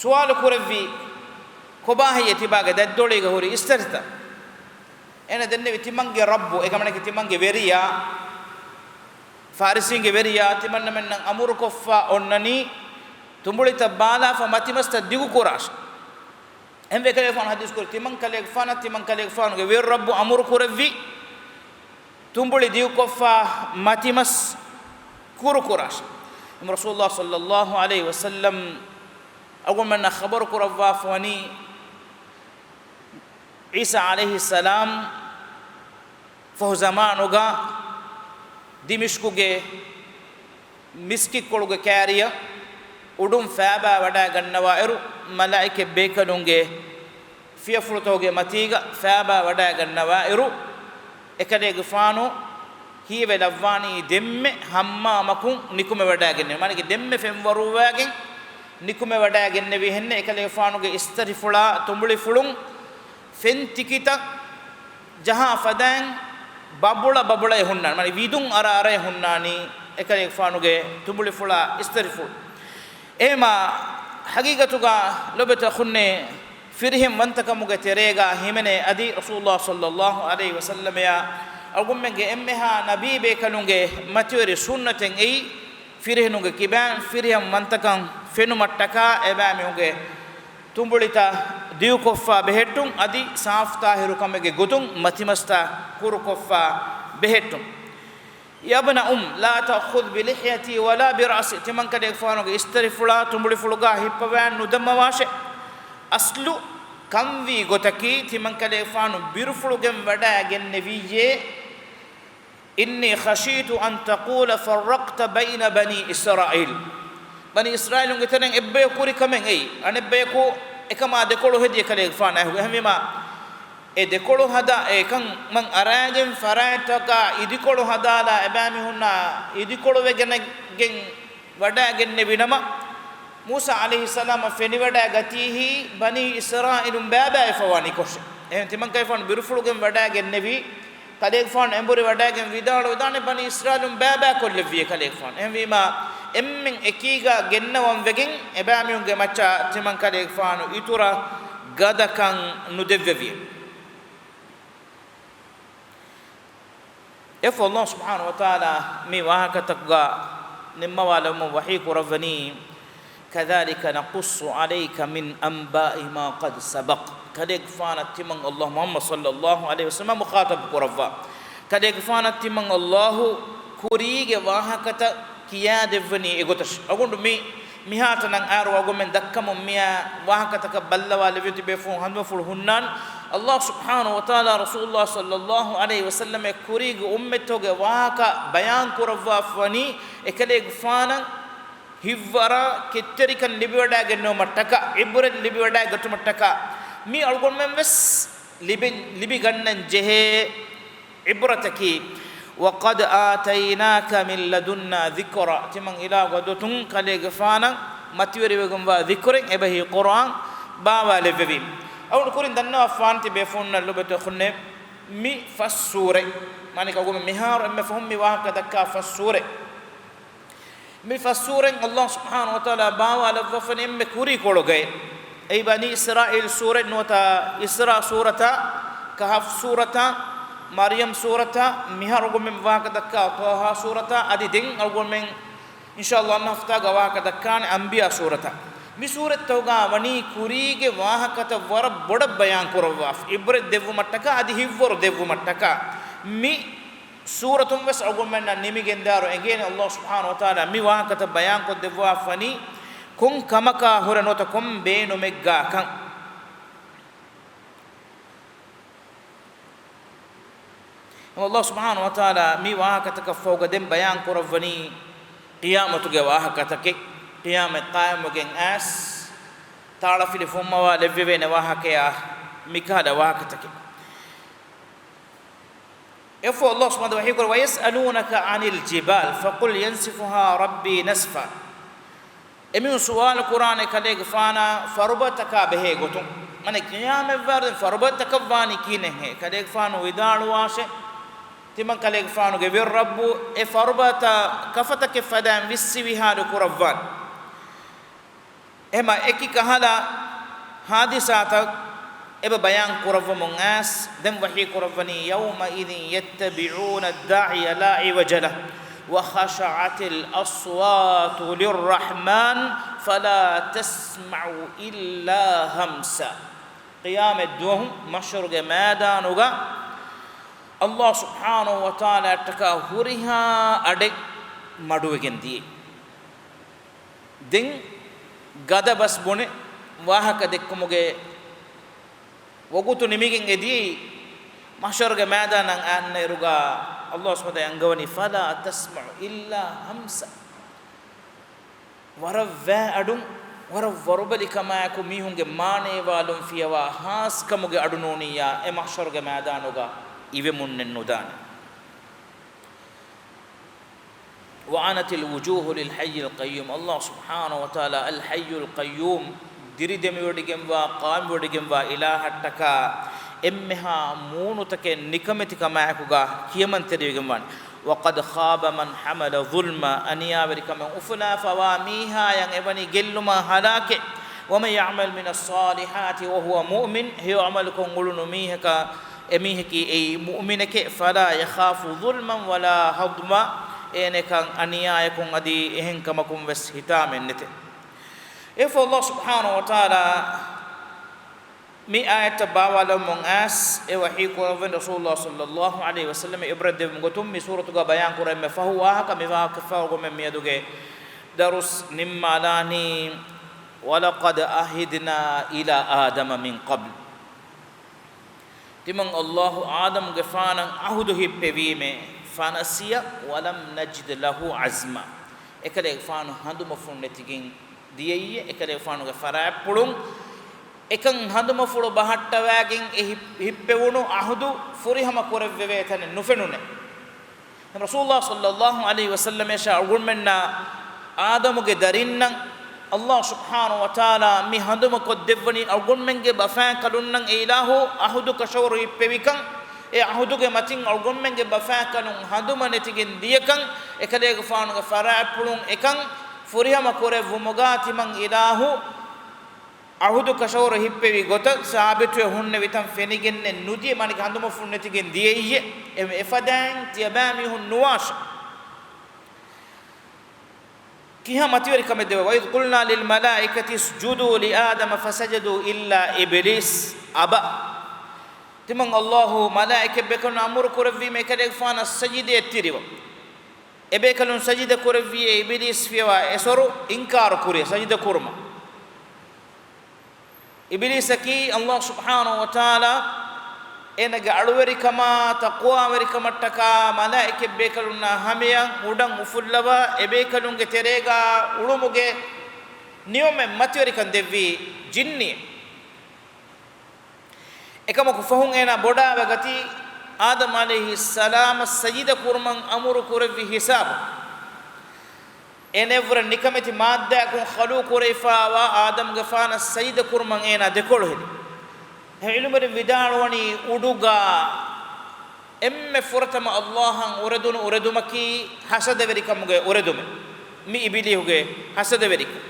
ސުވާލު ކުރެއްވީ، ކޮބާހޭ ތިބާގެ ދަތްދޮޅީގަ ހުރި އިސްތަށިތައް؟ އޭނަ ދެންނެވި، ތިމަންގެ ރައްބު، އެކަމަނަކީ ތިމަންގެ ވެރިޔާ، ފާރިސީންގެ ވެރިޔާ، ތިމަންނަމެންނަށް އަމުރުކޮށްފަ އޮންނަނީ، ތުނބުޅިތައް ބާލާފަ މަތިމަސްތައް ދިގުކުރާށޭ. އެހެންވެ އެކަލޭގެފާނު ޙަދީޘް ކުރި، ތިމަން ކަލޭގެފާނަށް، ތިމަން ކަލޭގެފާނުގެ ވެރި ރައްބު އަމުރު ކުރެއްވި، ތުނބުޅި ދިގުކޮށްފަ މަތިމަސް ކުރުކުރާށޭ. އެހެން ރަސޫލުﷲ ޞައްލައްލާހު ޢަލައިހި ވަސައްލަމް އަޅުގަނޑުމެންނަށް ޚަބަރު ކުރައްވާފަ ވަނީ، ޢީސާ ޢަލައިހިއްސަލާމް ފަހު ޒަމާނުގަ ދިމިޝްޤުގެ މިސްކިތްކޮޅުގެ ކާރިއަށް އުޑުން ފައިބާ ވަޑައިގަންނަވާއިރު، މަލާއިކަތް ބޭކަލުންގެ ފިޔަފުޅުތަކުގެ މަތީގަ ފައިބާ ވަޑައިގަންނަވާއިރު، އެކަލޭގެފާނު ހީވެލައްވާނީ ދެންމެ ހައްމާމަކުން ނިކުމެވަޑައިގެންނެވި. މާނައީ ދެންމެ ފެންވަރުވާގެން ނިކުމެވަޑައިގެންނެވި. އެހެންނެއް އެކަލޭގެފާނުގެ އިސްތަށިފުޅާ ތުނބުޅިފުޅުން ފެން ތިކިތައް ޖަހާ ފަދައިން ބަބުޅަ ބަބުޅައެއް ހުންނާނެ. މާނައީ ވިދުން އަރާ އަރައެއް ހުންނާނީ އެކަލޭގެފާނުގެ ތުނބުޅިފުޅާ އިސްތަށިފުޅު. އެހެމާ ޙަޤީޤަތުގަ ލޮބުވެތި އަޚުންނޭ، ފިރިހެން ވަންތަކަމުގެ ތެރޭގަ ހިމެނޭ އަދި ރަސޫލުﷲ ޞައްލައްލާހު ޢަލައިހި ވަސައްލަމައާ އަޅުގަނޑުމެންގެ އެންމެހާ ނަބީ ބޭކަލުންގެ މަތިވެރި ސުންނަތެއް އެއީ، ފިރިހެނުންގެ ކިބައިން ފިރިހެން ވަންތަކަން ފެނުމަށްޓަކާ އެބައިމީހުންގެ ތުނބުޅިތައް ދިގުކޮށްފަ ބެހެއްޓުން އަދި ސާފުތާހިރުކަމެއްގެ ގޮތުން މަތިމަސްތައް ކުރުކޮށްފަ ބެހެއްޓުން. يا ابن أم، لا تأخذ بلحيتي ولا برأسي، ތިމަންކަލޭގެފާނުގެ އިސްތަށިފުޅާ ތުނބުޅިފުޅުގަ ހިއްޕަވާ ނުދަންނަވާށޭ. އަސްލު ކަންވީ ގޮތަކީ، ތިމަންކަލޭގެފާނު ބިރުފުޅުގެން ވަޑައިގެންނެވިއްޔޭ، إني خشيت أن تقول فرقت بين بني إسرائيل. ބަނީ އިސްރާއީލުންގެ ތެރެއިން އެއްބަޔަކު ކުރި ކަމެއް އެއީ، އަނެއްބަޔަކު އެކަމާ ދެކޮޅު ހެދި އެކަލޭގެފާނާ އެހެންވީމާ، އެ ދެކޮޅު ހަދާ، އެކަން މަން އަރާގެން ފަރާތްތަކާ އިދިކޮޅު ހަދާލާ އެބައިމީހުންނާ އިދިކޮޅު ވެގެނެގެން ވަޑައިގެންނެވި ނަމަ، މޫސާ ޢަލައިހިއްސަލާމަށް ފެނިވަޑައިގަތީހީ ބަނީ އިސްރާއީލުން ބައިބައިވެފަވާ ނިކޮށެއް. އެހެން ތިމަންކަލޭގެފާނު ބިރުފުޅުގެން ވަޑައިގެންނެވީ، ކަލޭގެފާނު އެނބުރި ވަޑައިގެން ވިދާޅުވެދާނެ ބަނީ އިސްރާއީލުން ބައިބައިކޮށްލެއްވިއޭ ކަލޭގެފާނު. އެހެންވީމާ، އެންމެން އެކީގަ ގެންނަވަން ވެގެން އެބައިމީހުންގެ މައްޗަށް ތިމަންކަލޭގެފާނު އިތުރަށް ގަދަކަން ނުދެއްވެވިއެވެ. އެފަ ﷲ ސުބްޙާނަހޫ ވަތަޢާލާ މި ވާހަކަތަކުގަ ނިންމަވާލެވުމުން ވަޙީ ކުރައްވަނީ، كذلك نقص عليك من أنباء ما قد سبق. ކަލޭގެފާނަށް ތިމަން ﷲ މުޙައްމަދު ޞައްލައްލާހު ޢަލައިހި ވަސައްލަމަ މުޚާޠަބު ކުރައްވާ. ކަލޭގެފާނަށް ތިމަން ﷲ ކުރީގެ ވާހަކަތައް ކިޔާދެއްވަނީ އެގޮތަށް. އަޅުގަނޑު މި މިހާތަނަށް އައިރު އަޅުގަނޑުމެން ދައްކަމުން މިއާ ވާހަކަތަކަށް ބައްލަވާލެވި ތިބޭފުޅުން ހަނދުމަފުޅު ހުންނާނެ. ﷲ ސުބްޙާނަހޫ ވަތަޢާލާ ރަސޫލުﷲ ޞައްލައްލާހު ޢަލައިހި ވަސައްލަމަ ކުރީގެ އުއްމަތްތަކުގެ ވާހަކަ ބަޔާން ކުރައްވާފަ ވަނީ އެކަލޭގެފާނަށް ހިތްވަރާ ކެތްތެރިކަން ލިބިވަޑައިގެންނެވުމަށްޓަކާ، ޢިބްރަތް ލިބިވަޑައިގަތުމަށްޓަކާ، މި އަޅުގަނޑުމެން ވެސް ލިބި، ލިބިގަންނަން ޖެހޭ ޢިބްރަތަކީ، وقد آتيناك من لدنا ذكرا، ތިމަން އިލާހުގެ އަދުއަތުން ކަލޭގެފާނަށް މަތިވެރިވެގެންވާ ޛިކުރެއް އެބަހީ ޤުރްއާން ބާވާލެއްވެވީ. އަޅުގަނޑު ކުރިން ދަންނަވާފާނެ ތިބޭފުޅުންނަށް ލޮބުވެތި އަޚުންނޭ، މި ފަސް ސޫރަތް، މާނައީ އަޅުގަނޑު މިހާރު އެންމެ ފަހުން މި ވާހަކަ ދައްކާ ފަސް ސޫރަތް. މި ފަސް ސޫރަތް ﷲ ސުބްޙާނަހޫ ވަތަޢާލާ ބާވާލައްވަފަ ވަނީ އެންމެ ކުރީ ކޮޅުގައި. އެއީ ބަނީ އިސްރާއީލް ސޫރަތް ނުވަތަ އިސްރާ ސޫރަތާ، ކަހަފް ސޫރަތާ، މަރްޔަމް ސޫރަތާ، މިހާރު އަޅުގަނޑުމެން ވާހަކަ ދައްކާ ޠާހާ ސޫރަތާ، އަދި ދެން އަޅުގަނޑުމެން އިންޝާﷲ އަންނަ ހަފްތާގަ ވާހަކަ ދައްކާނެ އަންބިޔާ ސޫރަތާ. މި ސޫރަތްތަކުގަ ވަނީ ކުރީގެ ވާހަކަތައް ވަރަށް ބޮޑަށް ބަޔާން ކުރައްވާފަ، ޢިބްރަތް ދެއްވުމަށްޓަކާ އަދި ހިތްވަރު ދެއްވުމަށްޓަކާ. މި ސޫރަތުން ވެސް އަޅުގަނޑުމެންނަށް ނިމިގެންދާއިރު އެނގޭނެ ﷲ ސުބްޙާނަހޫ ވަތަޢާލާ މި ވާހަކަތައް ބަޔާންކޮށްދެއްވާފަ ވަނީ ކޮން ކަމަކާ ހުރެ ނުވަތަ ކޮން ބޭނުމެއްގާކަން. ﷲ ސުބްޙާނަހޫ ވަތަޢާލާ މި ވާހަކަތަކަށްފަހުގަ ދެން ބަޔާން ކުރައްވަނީ ޤިޔާމަތުގެ ވާހަކަތަކެއް. ޤިޔާމަތް ޤާއިމްވެގެން އައިސް ތާޅަފިލި ފުންމަވާލެއްވެވޭނެ ވާހަކަޔާ މިކަހަލަ ވާހަކަތަކެއް. އެއަށްފަހު ﷲ ސުބްޙާނަހޫ ވަތަޢާލާ ވަހީކުރައްވަ، وَيَسْأَلُونَكَ عَنِ الْجِبَالِ فَقُلْ يَنسِفُهَا رَبِّي نَسْفًا. އެމީހުން ސުވާލު ކުރާނެ ކަލޭގެފާނާ ފަރުބަދަތަކާ ބެހޭ ގޮތުން. މާނަ ޤިޔާމަތްވާރު ދެން ފަރުބަދަތަކަށް ވާނީ ކިހިނެއްހޭ؟ ކަލޭގެފާނު ވިދާޅުވާށޭ، ތިމަން ކަލޭގެފާނުގެ ވެރި ރައްބު އެ ފަރުބަދަތައް ކަފަތަކެއް ފަދައިން ވިއްސި ވިހާރު ކުރައްވާނެ. އެހެމަ އެކި ކަހަލަ ހާދިސާތައް އެބަ ބަޔާން ކުރައްވަމުން އައިސް، ދެން ވަޙީ ކުރައްވަނީ، يَوْمَئِذٍ يَتَّبِعُونَ الدَّاعِيَ لَا عِوَجَ لَهُ وَخَشَعَتِ الْأَصْوَاتُ لِلرَّحْمَنِ فَلَا تَسْمَعُ إِلَّا هَمْسًا. ޤިޔާމަތް ދުވަހު މަޙްޝަރުގެ މައިދާނުގަ ﷲ ސުބްޙާނަހޫ ވަތަޢާލާއަށްޓަކާ ހުރިހާ އަޑެއް މަޑުވެގެން ދިޔައީ. ދެން ގަދަ ބަސް ބުނެ ވާހަކަ ދެއްކުމުގެ ވަގުތު ނިމިގެން އެދިޔައީ. މަޙްޝަރުގެ މައިދާނަށް އަންނައިރުގަ ﷲ ސުބްޙާނަހޫ ވަތަޢާލާ އަންގަވަނީ، فَلَا تَسْمَعُ إِلَّا هَمْسًا. ވަރަށް ވައި އަޑުން، ވަރަށް ވަރުބަލިކަމާއެކު މީހުންގެ މާނައިވާލުން ފިޔަވާ ހާސްކަމުގެ އަޑު ނޫނިއްޔާ އެ މަޙްޝަރުގެ މައިދާނުގަ އިވެމުންނެއް ނުދާނެ. وَعَنَتِ الْوُجُوهُ لِلْحَيِّ الْقَيُّومِ. ﷲ ސުބްޙާނަހޫ ވަތަޢާލާ އަލް ޙައްޔުލް ޤައްޔޫމް، ދިރި ދެމިވޮޑިގެންވާ، ޤާއިމްވޮޑިގެންވާ އިލާހަށްޓަކާ އެންމެހާ މޫނުތަކެއް ނިކަމެތިކަމާއެކުގަ ކިޔަމަންތެރިވެގެންވާނެ. وَقَدْ خَابَ مَنْ حَمَلَ ظُلْمًا. އަނިޔާވެރިކަމެއް އުފުލާފަވާ މީހާޔަށް އެވަނީ ގެއްލުމާ ހަލާކެއް. وَمَنْ يَعْمَلْ مِنَ الصَّالِحَاتِ وَهُوَ مُؤْمِنٌ. ހެޔޮ ޢަމަލުކޮށް އުޅުނު މީހަކަށް، އެމީހަކީ އެއީ މުއުމިނެކޭ، فَلَا يَخَافُ ظُلْمًا وَلَا هَضْمًا، އޭނަކަށް އަނިޔާއެކުން އަދި އެހެން ކަމަކުން ވެސް ހިތާމައެއް ނެތޭ. އެއަށްފަހު ﷲ ސުބްޙާނަހޫ ވަތަޢާލާ މި އާޔަތްތައް ބާވާލައްވަމުން އައިސް، އެ ވަޙީ ކުރައްވަނީ ރަސޫލުﷲ ޞައްލައްލާހު ޢަލައިހި ވަސައްލަމަށް ޢިބްރަތް ދެއްވުމުގެ ގޮތުން މި ސޫރަތުގަ ބަޔާން ކުރަން އެންމެ ފަހު ވާހަކަ މި ވާހަކަ ފަހުގަމެން މިއަދުގެ ދަރުސް ނިންމާލާނީ، وَلَقَدْ عَهِدْنَا إِلَىٰ آدَمَ مِنْ قَبْلُ. ތިމަން ﷲ އާދަމުގެފާނަށް ޢަހުދު ހިއްޕެވީމޭ، فَنَسِيَ وَلَمْ نَجِدْ لَهُ عَزْمًا. އެކަލޭގެފާނު ހަނދުމަފުން ނެތިގެން ދިޔައީ، އެކަލޭގެފާނުގެ ފަރާތްޕުޅުން އެކަން ހަނދުމަފުޅު ބަހައްޓަވައިގެން އެ ހިއް-، ހިއްޕެވުނު ޢަހުދު ފުރިހަމަ ކުރެއްވެވޭ ތަނެއް ނުފެނުނޭ. ރަސޫލުﷲ ޞައްލައްލާހު ޢަލައިހި ވަސައްލަމަށާ އަޅުގަނޑުމެންނަށް އާދަމުގެ ދަރިންނަށް ﷲ ސުބްޙާނަހޫ ވަތަޢާލާ މި ހަނދުމަ ކޮށްދެއްވަނީ އަޅުގަނޑުމެންގެ ބަފައިން ކަލުންނަށް އެ އިލާހު ޢަހުދު ކަށަވަރު ހިއްޕެވިކަން، އެ ޢަހުދުގެ މަތިން އަޅުގަނޑުމެންގެ ބަފައިން ކަލުން ހަނދުމަ ނެތިގެން ދިޔަކަން، އެކަލޭގެފާނުގެ ފަރާތްޕުޅުން އެކަން ފުރިހަމަ ކުރެއްވުމުގަ ތިމަން އިލާހު ޢަހުދު ކަށަވަރު ހިއްޕެވި ގޮތަށް ސާބިތުވެ ހުންނެވި ތަން ފެނިގެންނެއް ނުދިޔަ މާނައަކީ ހަނދުމަފުން ނެތިގެން ދިޔައީއޭ. އެ-، އެފަދައިން ތިޔަބައިމީހުން ނުވާށޭ. ކިހާ މަތިވެރިކަމެއް ދެވޭ؟ وَإِذْ قُلْنَا لِلْمَلَائِكَةِ اسْجُدُوا لِآدَمَ فَسَجَدُوا إِلَّا إِبْلِيسَ أَبَى. ތިމަން ﷲ މަލާއިކަތްބޭކަލުން އަމުރު ކުރެއްވީމޭ އެކަލޭގެފާނަށް ސަޖިދައަށް ތިރިވަން. އެބޭކަލުން ސަޖިދަ ކުރެއްވިއޭ އިބިލީސް ފިޔަވާ އެސޮރު އިންކާރު ކުރި ސަޖިދަ ކުރުމަށް. އިބިލީސަކީ ﷲ ސުބްޙާނަހޫ ވަތަޢާލާ އޭނަގެ އަޅުވެރިކަމާ، ތަޤްވާވެރިކަމަށްޓަކާ މަލާއިކަތްބޭކަލުންނާ ހަމަޔަށް އުޑަށް އުފުއްލަވާ، އެބޭކަލުންގެ ތެރޭގާ އުޅުމުގެ ނިޢުމަތް މަތިވެރިކަން ދެއްވީ ޖިންނިއެއް. އެކަމަކު ފަހުން އޭނާ ބޮޑާވެގަތީ، އާދަމް ޢަލައިހިއްސަލާމަށް ސަޖިދަ ކުރުމަށް އަމުރު ކުރެއްވި ހިސާބުން. އޭނައަށްވުރެ ނިކަމެތި މާއްދާއަކުން ޚަލުޤު ކުރެވިފައިވާ އާދަމްގެފާނަށް ސަޖިދަ ކުރުމަށް އޭނާ ދެކޮޅު ހެދި. އެހެން ޢިލްމުވެރިން ވިދާޅުވަނީ، އުޑުގާ އެންމެ ފުރަތަމަ ﷲ އަށް އުރެދުނު އުރެދުމަކީ ހަސަދަވެރިކަމުގެ އުރެދުމެއް. މި އިބިލީހުގެ ހަސަދަވެރިކަން.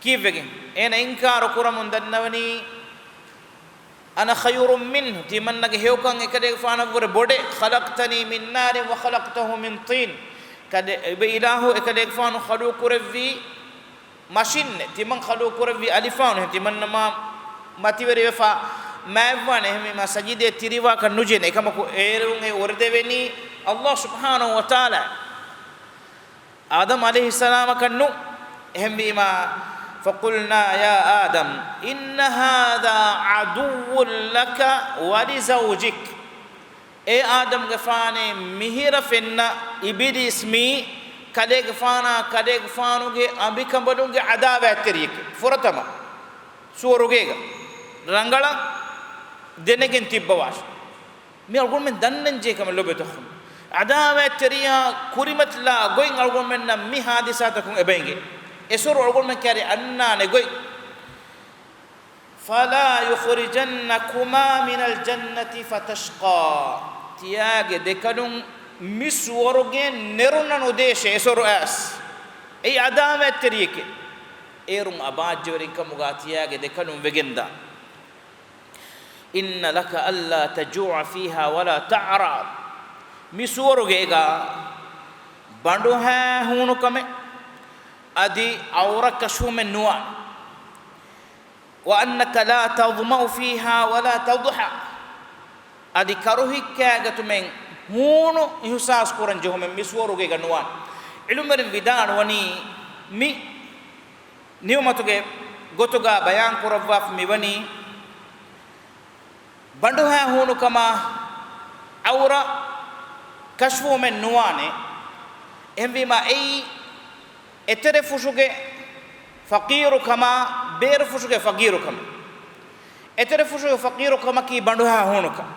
ކީއްވެގެން؟ އޭނަ އިންކާރު ކުރަމުން ދަންނަވަނީ، أَنَا خَيْرٌ مِنْهُ، ތިމަންނަގެ ހެޔޮކަން އެކަލޭގެފާނަށްވުރެ ބޮޑޭ، خَلَقْتَنِي مِنْ نَارٍ وَخَلَقْتَهُ مِنْ طِينٍ. ކަލޭ، އިބަ އިލާހު އެކަލޭގެފާނު ޚަލުޤު ކުރެއްވީ މަށިންނޭ، ތިމަން ޚަލުޤު ކުރެއްވީ އަލިފާނު، ތިމަންނަމާ މަތިވެރިވެފަ މާތްވާނެ، އެހެންވީމާ ސަޖިދައަށް ތިރިވާކަށް ނުޖެހޭ، އެކަމަކު އޭރުން އެ އުރެދެވެނީ ﷲ ސުބްޙާނަހޫ ވަތަޢާލާ. އާދަމް ޢަލައިހިއްސަލާމަކަށް ނޫން. އެހެންވީމާ، فَقُلْنَا يَا آدَمُ إِنَّ هَذَا عَدُوٌّ لَكَ وَلِزَوْجِكَ. އޭ އާދަމްގެފާނޭ، މިހިރަ ފެންނަ އިބިލީސް މީ ކަލޭގެފާނާ ކަލޭގެފާނުގެ އަނބިކަނބަލުންގެ ޢަދާވާތްތެރިއެކޭ. ފުރަތަމަ ސުވަރުގޭގަ ރަނގަޅަށް ދެނެގެން ތިއްބަވާށި. މި އަޅުގަނޑުމެން ދަންނަންޖެހޭ ކަމެއް ލޮބުވެތި އަޚުން. ޢަދާވާތްތެރިޔާ ކުރިމަތިލާ ގޮތް އަޅުގަނޑުމެންނަށް މި ޙާދިސާތަކުން އެބައިނގޭ. އެސޮރު އަޅުގަނޑުމެން ކައިރި އަންނާނެ ގޮތް. فَلَا يُخْرِجَنَّكُمَا مِنَ الْجَنَّةِ فَتَشْقَىٰ. ތިޔާގެ ދެކަލުން މި ސުވަރުގެއިން ނެރުނަނުދޭށޭ އެސޮރު އައިސް. އެއީ ޢަދާވާތްތެރިޔެކޭ. އޭރުން އަބާއްޖަވެރިންކަމުގަ ތިޔާގެ ދެކަލުން ވެގެންދާނެ. إِنَّ لَكَ أَلَّا تَجُوعَ فِيهَا وَلَا تَعْرَىٰ. މި ސުވަރުގޭގަ ބަނޑުހައި ހޫނުކަމެއް އަދި ޢައުރަ ކަޝްފުވުމެއް ނުވާނެ. وَأَنَّكَ لَا تَظْمَأُ فِيهَا وَلَا تَضْحَىٰ. އަދި ކަރުހިއްކާގަތުމެއް ހޫނު އިޙުސާސް ކުރަން ޖެހުމެއް މި ސުވަރުގޭގަ ނުވާނެ. ޢިލްމުވެރިން ވިދާޅުވަނީ މި ނިޢުމަތުގެ ގޮތުގަ ބަޔާން ކުރައްވާފަ މިވަނީ، ބަނޑުހައި ހޫނުކަމާ ޢައުރަ ކަޝްފުވުމެއް ނުވާނެ. އެހެންވީމާ އެއީ އެތެރެފުށުގެ ފަޤީރުކަމާ ބޭރުފުށުގެ ފަޤީރުކަމެއް. އެތެރެފުށުގެ ފަޤީރުކަމަކީ ބަނޑުހައި ހޫނުކަން.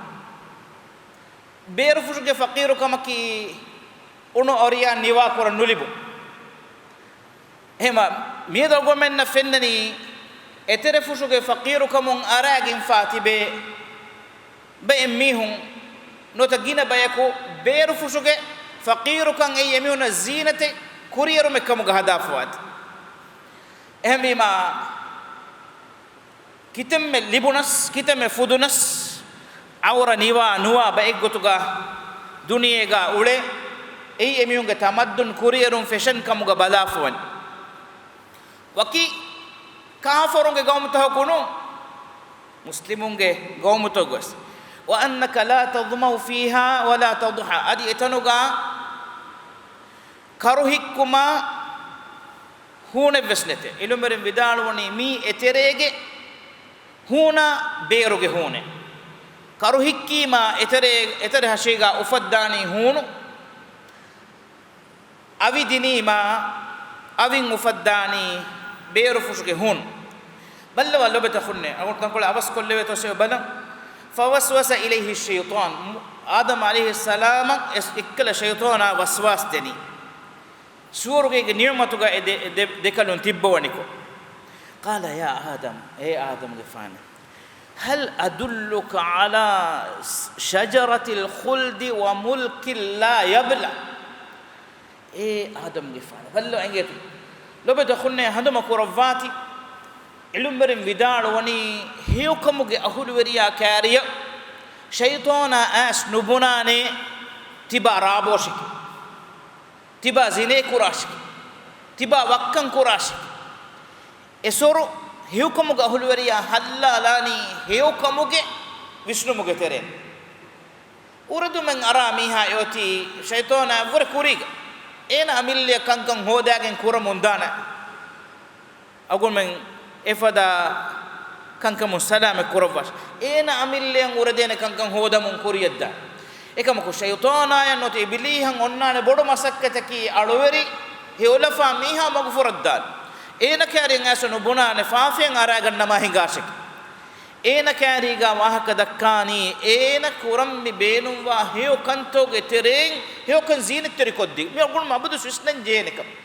ބޭރުފުށުގެ ފަޤީރުކަމަކީ އުނު އޮރިޔާ ނިވާކުރަން ނުލިބުން. އެހެންވީމާ މިއަދު އަޅުގަނޑުމެންނަށް ފެންނަނީ، އެތެރެފުށުގެ ފަޤީރުކަމުން އަރާގެންފާ ތިބޭ ބައެއް މީހުން ނުވަތަ ގިނަ ބަޔަކު ބޭރުފުށުގެ ފަޤީރުކަން އެއީ އެމީހުންނަށް ޒީނަތެއް ކުރިއެރުމެއް ކަމުގަ ހަދާފަވާތީ. އެހެންވީމާ، ކިތަންމެ ލިބުނަސް، ކިތަންމެ ފުދުނަސް، ޢައުރަ ނިވާ ނުވާ ބައެއްގޮތުގަ ދުނިޔޭގަ އުޅޭ، އެއީ އެމީހުންގެ ތަމައްދުން ކުރިއެރުން ފެޝަން ކަމުގަ ބަލާފަވަނީ. ވަކި ކާފަރުންގެ ގައުމުތަކަކު ނޫން، މުސްލިމުންގެ ގައުމުތަކު ވެސް. وَأَنَّكَ لَا تَظْمَأُ فِيهَا وَلَا تَضْحَىٰ. އަދި އެތަނުގަ ކަރުހިއްކުމާ ހޫނެއްވެސް ނެތޭ. ޢިލްމުވެރިން ވިދާޅުވަނީ މީ އެތެރޭގެ ހޫނާ ބޭރުގެ ހޫނެއް. ކަރުހިއްކީމާ އެތެރޭ، އެތެރެ ހަށީގަ އުފައްދާނީ ހޫނު. އަވި ދިނީމާ އަވިން އުފައްދާނީ ބޭރުފުށުގެ ހޫނު. ބައްލަވާ ލޮބުވެތި އަޚުންނޭ، އަޅުގަނޑު ތަންކޮޅެއް އަވަސްކޮށްލެވޭތޯ ބަލަން. فَوَسْوَسَ إِلَيْهِ الشَّيْطَانُ. އާދަމް ޢަލައިހިއްސަލާމަށް އެ އެއްކަލަ ޝައިޠާނާ ވަސްވާސް ދެނީ. ސުވަރުގޭގެ ނިޢުމަތުގަ އެ ދެ، ދެ، ދެކަލުން ތިއްބަވަނިކޮށް. قَالَ يَا آدَمُ، އޭ އާދަމްގެފާނޭ، هَلْ أَدُلُّكَ عَلَىٰ شَجَرَةِ الْخُلْدِ وَمُلْكٍ لَا يَبْلَىٰ. އޭ އާދަމްގެފާނޭ، ބައްލަވާ އިނގޭތޯ. ލޮބުވެތި އަޚުންނޭ، ހަނދުމަ ކުރައްވާތި. ޢިލްމުވެރިން ވިދާޅުވަނީ، ހެޔޮކަމުގެ އަހުލުވެރިޔާ ކައިރިއަށް ޝައިޠާނާ އައިސް ނުބުނާނެ ތިބާ ރާބޯށެކޭ، ތިބާ ޒިނޭކުރާށެކޭ، ތިބާ ވައްކަން ކުރާށެކޭ. އެސޮރު ހެޔޮކަމުގެ އަހުލުވެރިޔާ ހައްލާލާނީ ހެޔޮކަމުގެ ވިސްނުމުގެ ތެރޭން. އުރެދުމެއް އަރާ މީހާ އެއޮތީ ޝައިޠާނާއަށްވުރެ ކުރީގަ. އޭނަ އަމިއްލައަށް ކަންކަން ހޯދާގެން ކުރަމުންދާނެ. އަޅުގަނޑުމެން އެފަދަ ކަންކަމުން ސަލާމަތް ކުރައްވާށި. އޭނަ އަމިއްލައަށް އުރެދޭނެ ކަންކަން ހޯދަމުން ކުރިޔަށްދާ. އެކަމަކު ޝައިޠާނާއަށް ނުވަތަ އިބިލީހަށް އޮންނާނެ ބޮޑު މަސައްކަތަކީ އަޅުވެރި ހެޔޮލަފާ މީހާ މަގުފުރައްދާން. އޭނަ ކައިރިން އައިސް ނުބުނާނެ ފާފައިން އަރާގަންނަމާ ހިނގާށެކޭ. އޭނަ ކައިރީގަ ވާހަކަ ދައްކާނީ، އޭނަ ކުރަން މި ބޭނުންވާ ހެޔޮ ކަންތޯގެ ތެރެއިން ހެޔޮކަން ޒީނަތްތެރިކޮށްދީ. މި އަޅުގަނޑު އަބަދު ވިސްނަން ޖެހޭނެ ކަމެއް.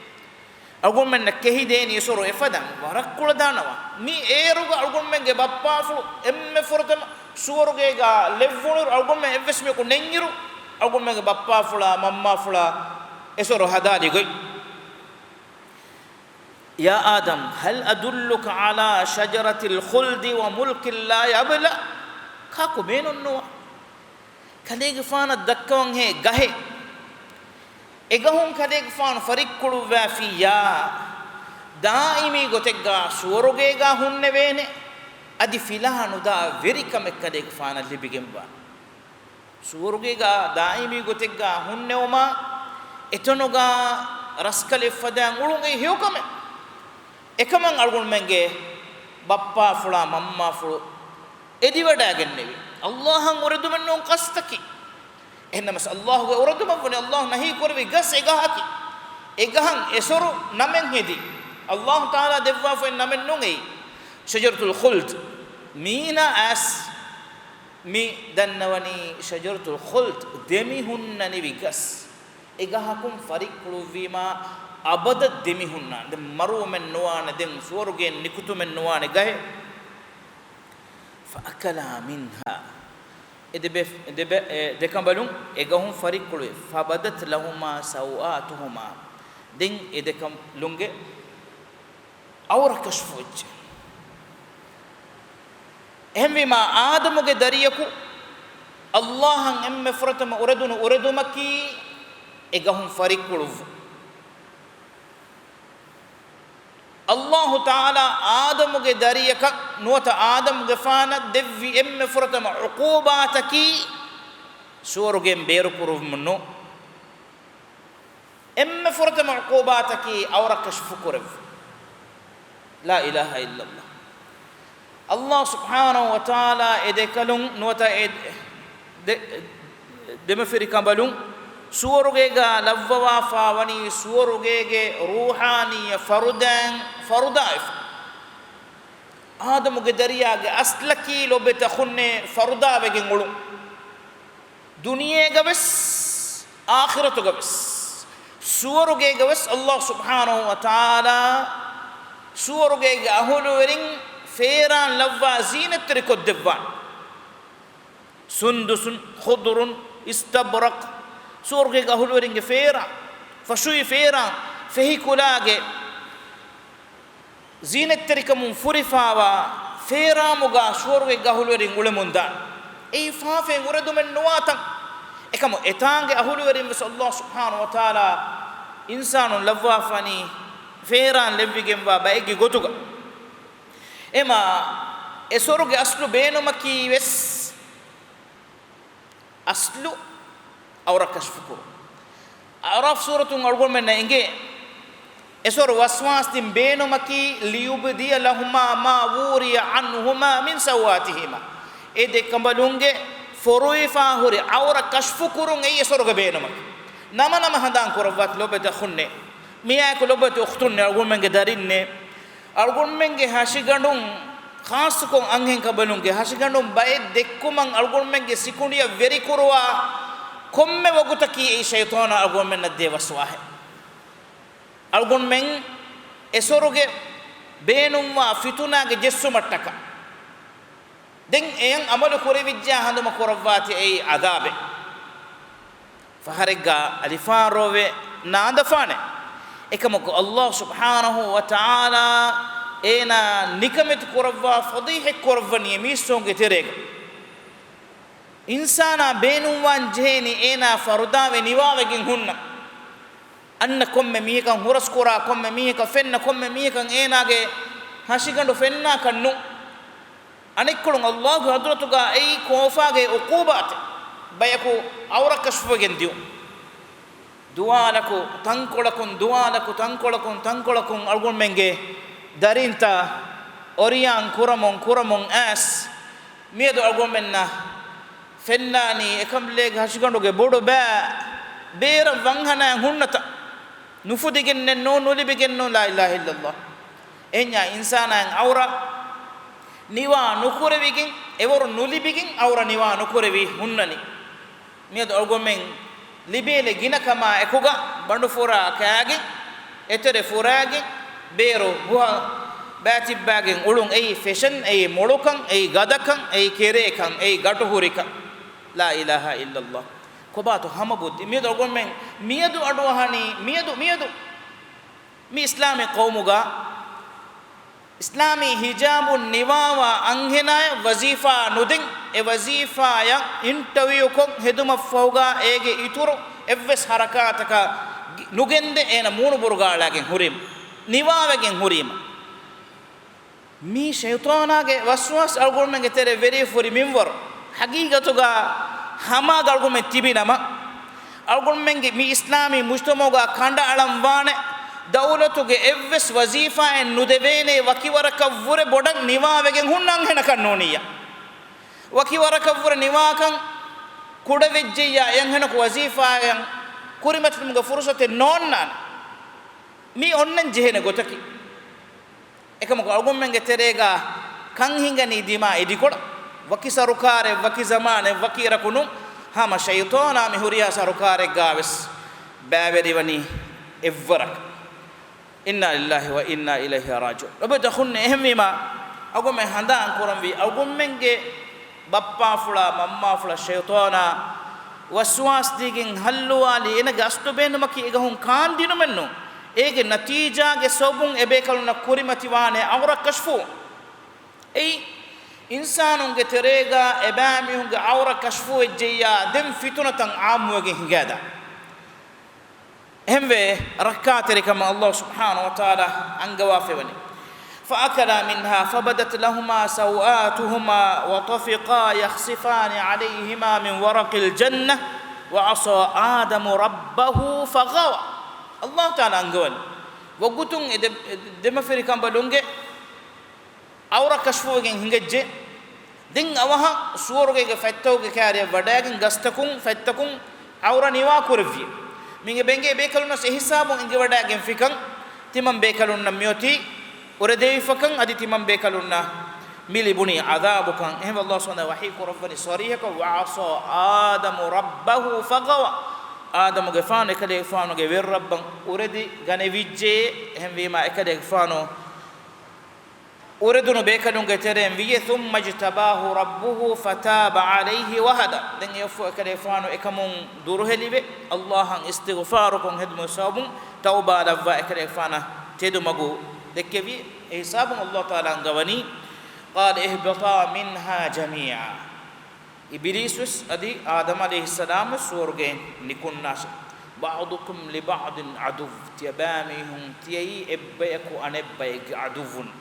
އަޅުގަނޑުމެންނަށް ކެހިދޭނީ އެސޮރު އެފަދަ ވަރަށް ކުޅަދާނަވާ. މި އޭރުގަ އަޅުގަނޑުމެންގެ ބައްޕާފުޅު އެންމެ ފުރަތަމަ ސުވަރުގޭގަ ލެއްވުނުއިރު، އަޅުގަނޑުމެން އެއްވެސް މީހަކު ނެތްއިރު، އަޅުގަނޑުމެންގެ ބައްޕާފުޅާ މަންމާފުޅާ އެސޮރު ހަދާލި ގޮތް. يَا آدَمُ هَلْ أَدُلُّكَ عَلَىٰ شَجَرَةِ الْخُلْدِ وَمُلْكٍ لَا يَبْلَىٰ. ކާކު ބޭނުންނުވާ؟ ކަލޭގެފާނަށް ދައްކަވަންހޭ ގަހެއް. އެގަހުން ކަލޭގެފާނު ފަރިއްކުޅުއްވާފިއްޔާ، ދާއިމީ ގޮތެއްގަ ސުވަރުގޭގަ ހުންނެވޭނެ. އަދި ފިލާ ނުދާ ވެރިކަމެއް ކަލޭގެފާނަށް ލިބިގެންވާނެ. ސުވަރުގޭގަ ދާއިމީ ގޮތެއްގަ ހުންނެވުމާ، އެތަނުގަ ރަސްކަލެއް ފަދައިން އުޅުން އެއީ ހެޔޮކަމެއް. އެކަމަށް އަޅުގަނޑުމެންގެ ބައްޕާފުޅާ މަންމާފުޅު އެދިވަޑައިގެންނެވި. އައްލާހަށް އުރެދުމެއް ނޫން ކަސްތަކީ. އެހެންނަމަސް އައްލާހުގެ އުރެދުމަށްވުނީ އައްލާހު ނަހީ ކުރެއްވި ގަސް އެގަހަކީ. އެގަހަށް އެސޮރު ނަމެއް ހެދި. އައްލާހު ތަޢާލާ ދެއްވާފައި ނަމެއް ނޫން އެއީ. ޝަޖަރަތުލް ޚުލްދް، މީނަ އަސް މި ދަންނަވަނީ ޝަޖަރަތުލް ޚުލްދް، ދެމިހުންނަނިވި ގަސް. އެ ގަހަކުން ފަރިއްކުޅުއްވީމާ، އަބަދަށް ދެމިހުންނާނެ. ދެން މަރުވުމެއް ނުވާނެ، ދެން ސުވަރުގެއިން ނިކުތުމެއް ނުވާނެ ގަހެއް. ފައަކަލާ މިންހާ، އެ ދެބެ-، ދެބެ-، އެ ދެކަނބަލުން އެ ގަހުން ފަރިއްކުޅުވި. ފަބަދަތް ލަހުމާ ސައުއާތުހުމާ، ދެން އެ ދެކަނބަލުންގެ އައުރަ ކަޝްފުވެއްޖެ. އެހެންވީމާ، އާދަމުގެ ދަރިޔަކު ﷲ އަށް އެންމެ ފުރަތަމަ އުރެދުނު އުރެދުމަކީ އެ ގަހުން ފަރިއްކުޅުއްވުން. ﷲ ތަޢާލާ އާދަމުގެ ދަރިޔަކަށް ނުވަތަ އާދަމުގެފާނަށް ދެއްވި އެންމެ ފުރަތަމަ ޢުޤޫބާތަކީ ސުވަރުގެއިން ބޭރުކުރުވުމުން ނޫން. އެންމެ ފުރަތަމަ ޢުޤޫބާތަކީ އައުރަ ކަޝްފުކުރެއްވުން. ލާ އިލާހަ އިއްލައްލާހް. ﷲ ސުބްޙާނަހު ވަތަޢާލާ އެ ދެކަލުން ނުވަތަ އެ ދެ-، ދެމަފިރިކަނބަލުން ސުވަރުގޭގަ ލައްވަވާފާވަނީ ސުވަރުގޭގެ ރޫޙާނީ ފަރުދާއިން ފަރުދާއެފަ. އާދަމުގެ ދަރިޔާގެ އަސްލަކީ ލޮބުވެތި އަޚުންނޭ ފަރުދާވެގެން އުޅުން. ދުނިޔޭގަވެސް އާޚިރަތުގަވެސް ސުވަރުގޭގަވެސް ﷲ ސުބްޙާނަހު ވަތަޢާލާ ސުވަރުގޭގެ އަހުލުވެރިން ފޭރާން ލައްވާ ޒީނަތްތެރިކޮށްދެއްވާނެ. ސުންދުސުން، ޚުޟުރުން، އިސްތަބްރަޤް، ސުވަރުގޭގެ އަހުލުވެރިންގެ ފޭރާން، ފަށުވި ފޭރާން، ފެހި ކުލާގެ ޒީނަތްތެރިކަމުން ފުރިފާވާ ފޭރާމުގަ ސުވަރުގޭގެ އަހުލުވެރިން އުޅެމުންދާނެ. އެއީ ފާފައިން އުރެދުމެއް ނުވާތަން. އެކަމު އެތާނގެ އަހުލުވެރިން ވެސް ﷲ ސުބްޙާނަހު ވަތަޢާލާ އިންސާނުން ލައްވާފާނީ ފޭރާން ލެއްވިގެންވާ ބައެއްގެ ގޮތުގަ. އެމާ އެ ސުވަރުގެ އަސްލު ބޭނުމަކީ ވެސް އަސްލު އައުރަ ކަޝްފުކުރުން. އަޢުރާފް ސޫރަތުން އަޅުގަނޑުމެންނަށް އެނގޭ، އެ ސުވަރު ވަސްވާސް ދިން ބޭނުމަކީ، لِيُبْدِيَ لَهُمَا مَا وُرِيَ عَنْهُمَا مِنْ سَوْآتِهِمَا، އެ ދެ ކަނބަލުންގެ ފޮރުވިފާ ހުރި އައުރަ ކަޝްފުކުރުން އެއީ އެ ސުވަރުގެ ބޭނުމަކީ. ނަމަ ނަމަ ހަނދާން ކުރައްވާތި ލޮބުވެތި އަޚުންނޭ، މިއާއެކު ލޮބުވެތި އުޚްތުންނޭ، އަޅުގަނޑުމެންގެ ދަރިންނޭ، އަޅުގަނޑުމެންގެ ހަށިގަނޑުން، ޚާއްޞަކޮށް އަންހެން ކަނބަލުންގެ ހަށިގަނޑުން ބައެއް ދެއްކުމަށް އަޅުގަނޑުމެންގެ ސިކުނޑިއަށް ވެރިކުރުވާ ކޮންމެ ވަގުތަކީ އެއީ ޝައިޠާނާ އަޅުގަނޑުމެންނަށް ދޭ ވަސްވާހެއް. އަޅުގަނޑުމެން އެ ސުވަރުގެ ބޭނުންވާ ފިތުނާގެ ޖެއްސުމަށްޓަކާ. ދެން އެޔަށް އަމަލު ކުރެވިއްޖާ ހަނދުމަ ކުރައްވާތި އެއީ ޢަޛާބެއް. ފަހަރެއްގަ އަލިފާން ރޯވެ ނާންދަފާނެ. އެކަމަކު ﷲ ސުބްޙާނަހު ވަތަޢާލާ އޭނާ ނިކަމެތި ކުރައްވާ ފަޟީޙަތް ކުރައްވަނީ މީސްތަކުންގެ ތެރޭގަ. އިންސާނާ ބޭނުންވާން ޖެހޭނީ އޭނާ ފަރުދާވެ ނިވާވެގެން ހުންނަ. އަންނަ ކޮންމެ މީހަކަށް ހުރަސްކުރާ، ކޮންމެ މީހަކަށް ފެންނަ، ކޮންމެ މީހަކަށް އޭނާގެ ހަށިގަނޑު ފެންނާކަށް ނޫން. އަނެއްކޮޅުން ﷲގެ ޙަޟްރަތުގަ އެއީ ކޯފާގެ ޢުޤޫބާތެއް، ބަޔަކު ޢައުރަ ކަޝްފުވެގެން ދިޔުން. ދުވާލަކު ތަންކޮޅަކުން، ދުވާލަކު ތަންކޮޅަކުން، ތަންކޮޅަކުން އަޅުގަނޑުމެންގެ ދަރިންތައް އޮރިޔާން ކުރަމުން، ކުރަމުން އައިސް، މިއަދު އަޅުގަނޑުމެންނަށް ފެންނާނީ އެކަނބަލޭގެ ހަށިގަނޑުގެ ބޮޑު ބައި ބޭރަށް ވަންހަނާ ހުންނަތަން. ނުފުދިގެންނެއް ނޫން، ނުލިބިގެން ނޫން، ލާ އިލާހަ އިއްލައްލާހް. އެހެންޏާ އިންސާނާއަށް ޢައުރަ ނިވާ ނުކުރެވިގެން، އެވަރު ނުލިބިގެން ޢައުރަ ނިވާ ނުކުރެވި ހުންނަނީ. މިއަދު އަޅުގަނޑުމެން ލިބޭނެ ގިނަ ކަމާ އެކުގަ ބަނޑު ފުރާ ކާގެން، އެތެރެ ފުރާގެން، ބޭރު ގުހަ ބައިތިއްބާގެން އުޅުން، އެއީ ފެޝަން، އެއީ މޮޅުކަން، އެއީ ގަދަކަން، އެއީ ކެރޭކަން، އެއީ ގަޓުހުރިކަން. ލާ އިލާހަ އިއްލައްލާހް. ކޮބާތޯ ހަމަ ބުއްދި؟ މިއަދު އަޅުގަނޑުމެން މިއަދު އަޑުއަހަނީ، މިއަދު، މިއަދު މި އިސްލާމީ ޤައުމުގަ އިސްލާމީ ހިޖާބުން ނިވާވާ އަންހެނާޔަށް ވަޒީފާ ނުދެން، އެ ވަޒީފާޔަށް އިންޓަވިއުކޮށް ހެދުމަށްފަހުގަ އޭގެ އިތުރު އެއްވެސް ހަރަކާތަކަށް ނުގެންދެ އޭނަ މޫނުބުރުގަ އަޅާގެން ހުރީމަ، ނިވާވެގެން ހުރީމަ. މީ ޝައިޠާނާގެ ވަސްވާސް އަޅުގަނޑުމެންގެ ތެރެ ވެރިފުރި މިންވަރު. ހަގީގަތުގަ ހަމާގަ އަޅުގަނޑުމެން ތިބިނަމަ، އަޅުގަނޑުމެންގެ މި އިސްލާމީ މުޖްތަމަޢުގަ ކަނޑައަޅަން ވާނެ، ދައުލަތުގެ އެއްވެސް ވަޒީފާއެއް ނުދެވޭނޭ، ވަކިވަރަކަށްވުރެ ބޮޑަށް ނިވާވެގެން ހުންނަ އަންހެނަކަށް ނޫނިއްޔާ. ވަކިވަރަކަށްވުރެ ނިވާކަން ކުޑަވެއްޖެއްޔާ، އެ އަންހެނަކު ވަޒީފާއަށް ކުރިމަތިލުމުގެ ފުރުސަތެއް ނޯންނާނެ. މީ އޮންނަން ޖެހޭނެ ގޮތަކީ. އެކަމަކު އަޅުގަނޑުމެންގެ ތެރޭގަ ކަން ހިނގަނީ ދިމާ އިދިކޮޅަށް. ވަކި ސަރުކާރެއް، ވަކި ޒަމާނެއް، ވަކި އިރަކު ނޫން. ހަމަ ޝައިޠާނާ މި ހުރިހާ ސަރުކާރެއްގަވެސް ބައިވެރިވަނީ އެއްވަރަކަށް. އިންނާ ލިއްލާހި ވަ އިންނާ އިލައިހި ރާޖިޢޫން. އެބަ ދަޚުން އެހެންވީމާ، އަޅުގަނޑުމެން ހަނދާން ކުރަންވީ، އަޅުގަނޑުމެންގެ ބައްޕާފުޅާ، މަންމާފުޅަށް ޝައިޠާނާ ވަސްވާސް ދީގެން ހައްލުވާލީ، އޭނަގެ އަސްލު ބޭނުމަކީ އެގަހުން ކާން ދިނުމެއް ނޫން. އޭގެ ނަތީޖާގެ ސަބަބުން އެބޭކަލުންނަށް ކުރިމަތިވާނެ އައުރަ ކަޝްފު. އެއީ، އިންސާނުންގެ ތެރޭގަ އެބައިމީހުންގެ އައުރަ ކަޝްފުވެއްޖެއްޔާ، ދެން ފިތުނަތައް އާއްމުވެގެން ހިނގާދާ. އެހެންވެ، ރައްކާތެރިކަމަށް ﷲ ސުބްޙާނަހޫ ވަތަޢާލާ އަންގަވާފައިވަނީ. فأكلا منها فبدت لهما سوآتهما وطفقا يخصفان عليهما من ورق الجنة وعصى آدم ربه فغوى. ﷲ ތަޢާލާ އަންގަވަނީ، ވަގުތުން އެ ދެ-، ދެމަފިރި ކަނބަލުންގެ އައުރަ ކަޝްފުވެގެން ހިނގައްޖެ. ދެން އަވަހަށް ސުވަރުގޭގެ ފަތްތަކުގެ ކާރިއަށް ވަޑައިގެން ގަސްތަކުން ފަތްތަކުން އައުރަ ނިވާ ކުރެއްވި. މީގެ ބެނގޭ ބޭކަލުންނަސް އެހިސާބުން އެނގިވަޑައިގެންފިކަން، ތިމަން ބޭކަލުންނަށް މިއޮތީ އުރެދެވިފަކަން، އަދި ތިމަން ބޭކަލުންނަށް މި ލިބުނީ ޢަޛާބުކަން. އެހެންވެ، ﷲ ސުބްޙާނަހޫ ވަތަޢާލާ ވަޙީ ކުރައްވަނީ ޞަރީޙަކޮށް، وعصى آدم ربه فغوى. އާދަމުގެފާނު އެކަލޭގެފާނުގެ ވެރިރައްބަށް އުރެދި ގަނެވިއްޖެ. އެހެންވީމާ، އެކަލޭގެފާނު އުރެދުނު ބޭކަލުންގެ ތެރެއިން ވިއްޔެ، ثم اجتباه ربه فتاب عليه وهدى. ދެން އެއަށްފަހު އެކަލޭގެފާނު އެކަމުން ދުރުހެލިވެ، ﷲ އަށް އިސްތިޣުފާރުކޮށް ހެދުމުގެ ސަބަބުން ތައުބާ ލައްވާ އެކަލޭގެފާނަށް ތެދުމަގު ދެއްކެވި. އެ ހިސާބުން ﷲ ތަޢާލާ އަންގަވަނީ، قال اهبطا منها جميعا. އިބިލީސްވެސް އަދި އާދަމް ޢަލައިހިއްސަލާމް ވެސް ސުވަރުގެއިން ނިކުންނާށޭ. بعضكم لبعض عدو، ތިޔަބައިމީހުން ތިޔައީ އެއްބަޔަކު އަނެއްބައެއްގެ ޢަދުއްވުން.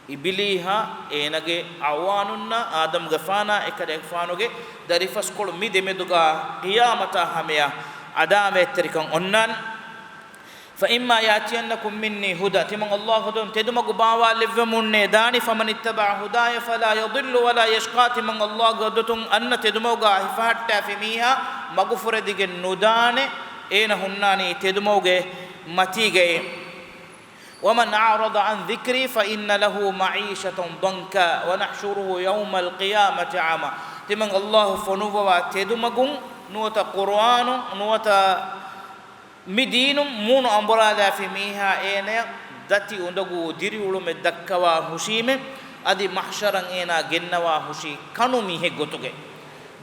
އިބިލީހާ އޭނަގެ އަޢުވާނުންނާ އާދަމްގެފާނާ އެކަލޭގެފާނުގެ ދަރިފަސްކޮޅު މި ދެމެދުގަ ޤިޔާމަތާ ހަމަޔަށް ޢަދާވަތްތެރިކަން އޮންނާނެ. فإما يأتينكم مني هدى، ތިމަން ﷲ ގެ އަޑުން ތެދުމަގު ބާވާލެއްވަމުންނޭ ދާނީ، فمن اتبع هداي فلا يضل ولا يشقى، ތިމަން ﷲ ގެ އަޑުން އަންނަ ތެދުމަގުގަ ހިފަހައްޓާފި މީހާ މަގުފުރެދިގެން ނުދާނެ، އޭނަ ހުންނާނީ ތެދުމަގުގެ މަތީގައޭ. ومن أعرض عن ذكري فإن له معيشة ضنكا ونحشره يوم القيامة أعمى، ތިމަން ﷲ ފޮނުއްވަވާ ތެދުމަގުން ނުވަތަ ޤުރުއާނު ނުވަތަ މި ދީނުން މޫނު އަނބުރާލާފި މީހާ އޭނަޔަށް ދަތި އުނދަގޫ ދިރިއުޅުމެއް ދައްކަވާ ހުށީމޭ، އަދި މަޙްޝަރަށް އޭނާ ގެންނަވާ ހުށީ ކަނު މީހެއް ގޮތުގައި.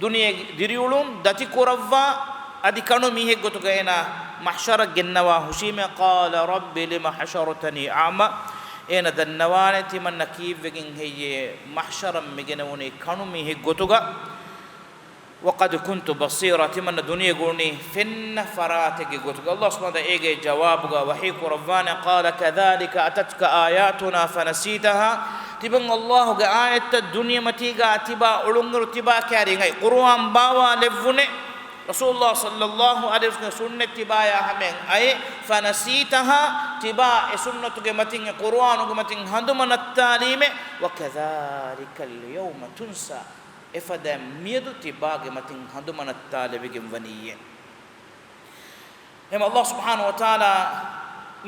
ދުނިޔޭގެ ދިރިއުޅުން ދަތި ކުރައްވާ، އަދި ކަނު މީހެއް ގޮތުގައި އޭނާ މަޙްޝަރަށް ގެންނަވާ ހުށީމޭ. قال رب لم حشرتني أعمى، އޭނަ ދަންނަވާނެ ތިމަންނަ ކީއްވެގެން ހެއްޔޭ މަޙްޝަރަށް މިގެނެވުނީ ކަނު މީހެއް ގޮތުގަ. وقد كنت بصيرا، ތިމަންނަ ދުނިޔޭގަ އުޅުނީ ފެންނަ ފަރާތެއްގެ ގޮތުގަ. ﷲ ސުބްޙާނަހޫ ވަތަޢާލާ އޭގެ ޖަވާބުގަ ވަޙީ ކުރައްވާނެ، قال كذلك أتتك آياتنا فنسيتها، ތިމަން ﷲ ގެ އާޔަތްތައް ދުނިޔެމަތީގަ ތިބާ އުޅުންއިރު ތިބާ ކައިރިން އައި، ޤުރުއާން ބާވާލެއްވުނެ، ރަސޫލުﷲ ޞައްލަﷲު ޢަލައިހި ވަސައްލަމްގެ ސުންނަތް ތިބާޔާ ހަމައިން އައި، فنسيتها، ތިބާ އެ ސުންނަތުގެ މަތިން އެ ޤުރުއާނުގެ މަތިން ހަނދުމަނައްތާލީމޭ، وكذلك اليوم تنسى، އެފަދައިން މިއަދު ތިބާގެ މަތިން ހަނދުމަނައްތާލެވިގެން ވަނީއޭ. އެހެން ﷲ ސުބްޙާނަހޫ ވަތަޢާލާ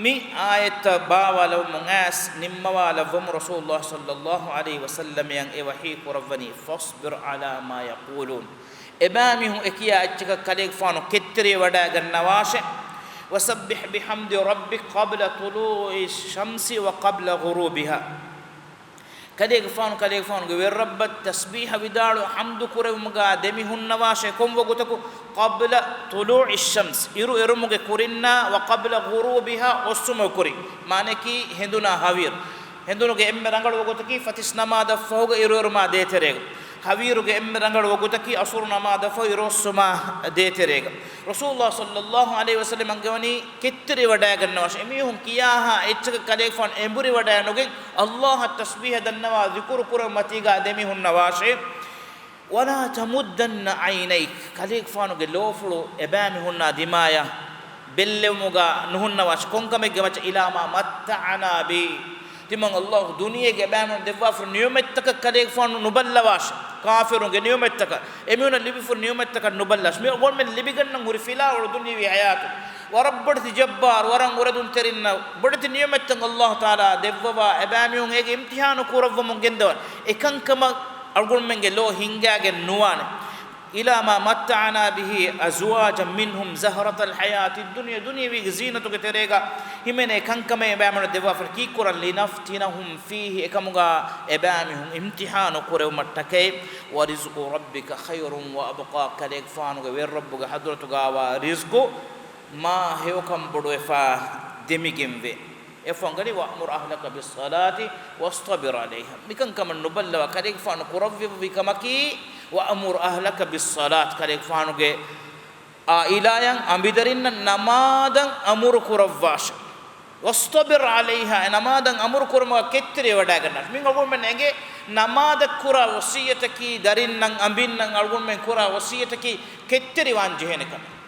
މި އާޔަތްތައް ބާވާލައްވަމުން އައިސް ނިންމަވާލައްވަމުން ރަސޫލުﷲ ޞައްލަﷲު ޢަލައިހި ވަސައްލަމައަށް އެ ވަޙީ ކުރައްވަނީ، فاصبر على ما يقولون، އެބައިމީހުން އެކިޔާ އެއްޗަކަށް ކަލޭގެފާނު ކެތްތެރިވެވަޑައިގަންނަވާށޭ. وسبح بحمد ربك قبل طلوع الشمس وقبل غروبها. ކަލޭގެފާނު، ކަލޭގެފާނުގެ ވެރިރައްބަށް ތަސްބީޙަ ވިދާޅުވެ ޙަމްދު ކުރެވުމުގަ ދެމިހުންނަވާށޭ. ކޮން ވަގުތަކު؟ قبل طلوع الشمس، އިރު އެރުމުގެ ކުރިންނާ، وقبل غروبها، އޮއްސުމުގެ ކުރިން. މާނައަކީ ހެނދުނާ ހަވީރު. ހެނދުނުގެ އެންމެ ރަނގަޅު ވަގުތަކީ ފަތިސް ނަމާދަށްފަހުގަ އިރުއެރުމާ ދޭތެރޭގަ. ހަވީރުގެ އެންމެ ރަނގަޅު ވަގުތަކީ ޢަޞުރު ނަމާދަށްފަހު އިރުއޮއްސުމާ ދޭތެރޭގަ. ރަސޫލުﷲ ޞައްލަﷲު ޢަލައިހި ވަސައްލަމަ އަންގަވަނީ ކެތްތެރިވެވަޑައިގަންނަވާށޭ. އެމީހުން ކިޔާހާ އެއްޗަކަށް ކަލޭގެފާނު އެނބުރިވަޑައިނުގެން، ﷲ އަށް ތަސްބީޙަ ދަންނަވާ ޛިކުރު ކުރެވުމަތީގަ ދެމިހުންނަވާށޭ. ولا تمدن عينيك، ކަލޭގެފާނުގެ ލޯފުޅު އެބައިމީހުންނާ ދިމާޔަށް ބެއްލެވުމުގަ ނުހުންނަވާށޭ. ކޮންކަމެއްގެ މައްޗަށް؟ إلى ما متعنا به، ތިމަން ﷲ ދުނިޔޭގެ އެބައިމީހުން ދެއްވާފަ ނިޢުމަތްތަކަށް ކަލޭގެފާނު ނުބައްލަވާށޭ. ކާފިރުންގެ ނިޢުމަތްތަކަށް، އެމީހުންނަށް ލިބިފަ ނިޢުމަތްތަކަށް ނުބައްލާށޭ. މި އަޅުގަނޑުމެން ލިބިގަންނަން ހުރި ފިލާވަޅު ދުނިޔެވީ ޙަޔާތު. ވަރަށް ބޮޑެތި ޖައްބާރު، ވަރަށް އުރެދުންތެރިންނަށް ބޮޑެތި ނިޢުމަތްތައް އަލްލާހު ތަޢާލާ ދެއްވަވާ، އެބައިމީހުން އޭގެ އިމްތިޙާނު ކުރައްވަމުން ގެންދަވަން. އެކަންކަމަށް އަޅުގަނޑުމެންގެ ލޯ ހިންގާގެން ނުވާނެ. إِلَّا مَا مَتَّعْنَا بِهِ أَزْوَاجًا مِّنْهُمْ زَهْرَةَ الْحَيَاةِ الدُّنْيَا، ދުނިޔެވީގެ ޒީނަތުގެ ތެރޭގަ ހިމެނޭ ކަންކަމެއް އެބައިމީހުންނަށް ދެއްވާފަ ކީއްކުރަން؟ لِنَفْتِنَهُمْ فِيهِ، އެކަމުގަ އެބައިމީހުން އިމްތިޙާނު ކުރެވުމަށްޓަކައި. وَرِزْقُ رَبِّكَ خَيْرٌ وَأَبْقَىٰ، ކަލޭގެފާނުގެ ވެރި ރައްބުގެ ޙަޟްރަތުގައިވާ ރިޒްޤު މާ ހެޔޮކަން ބޮޑުވެފަ ދެމިގެންވޭ. އެފަނގަނި، وَأْمُرْ أَهْلَكَ بِالصَّلَاةِ وَاصْطَبِرْ عَلَيْهَا. މިކަންކަމަށް ނުބައްލަވާ، ކަލޭގެފާނު ކުރައްވެވި ކަމަކީ، وَأْمُرْ أَهْلَكَ بِالصَّلَاةِ، ކަލޭގެފާނުގެ އާއިލާއަށް، އަނބިދަރިންނަށް ނަމާދަށް އަމުރު ކުރައްވާށޭ. وَاصْطَبِرْ عَلَيْهَا، އެ ނަމާދަށް އަމުރު ކުރުމުގަ ކެތްތެރިވެވަޑައިގަންނާށޭ. މި އަޅުގަނޑުމެން އެނގޭ ނަމާދަށް ކުރާ ވަޞިއްޔަތަކީ، ދަރިންނަށް އަނބިންނަށް އަޅުގަނޑުމެން ކުރާ ވަޞިއްޔަތަކީ ކެތްތެރިވާން ޖެހޭނެ ކަމެއް.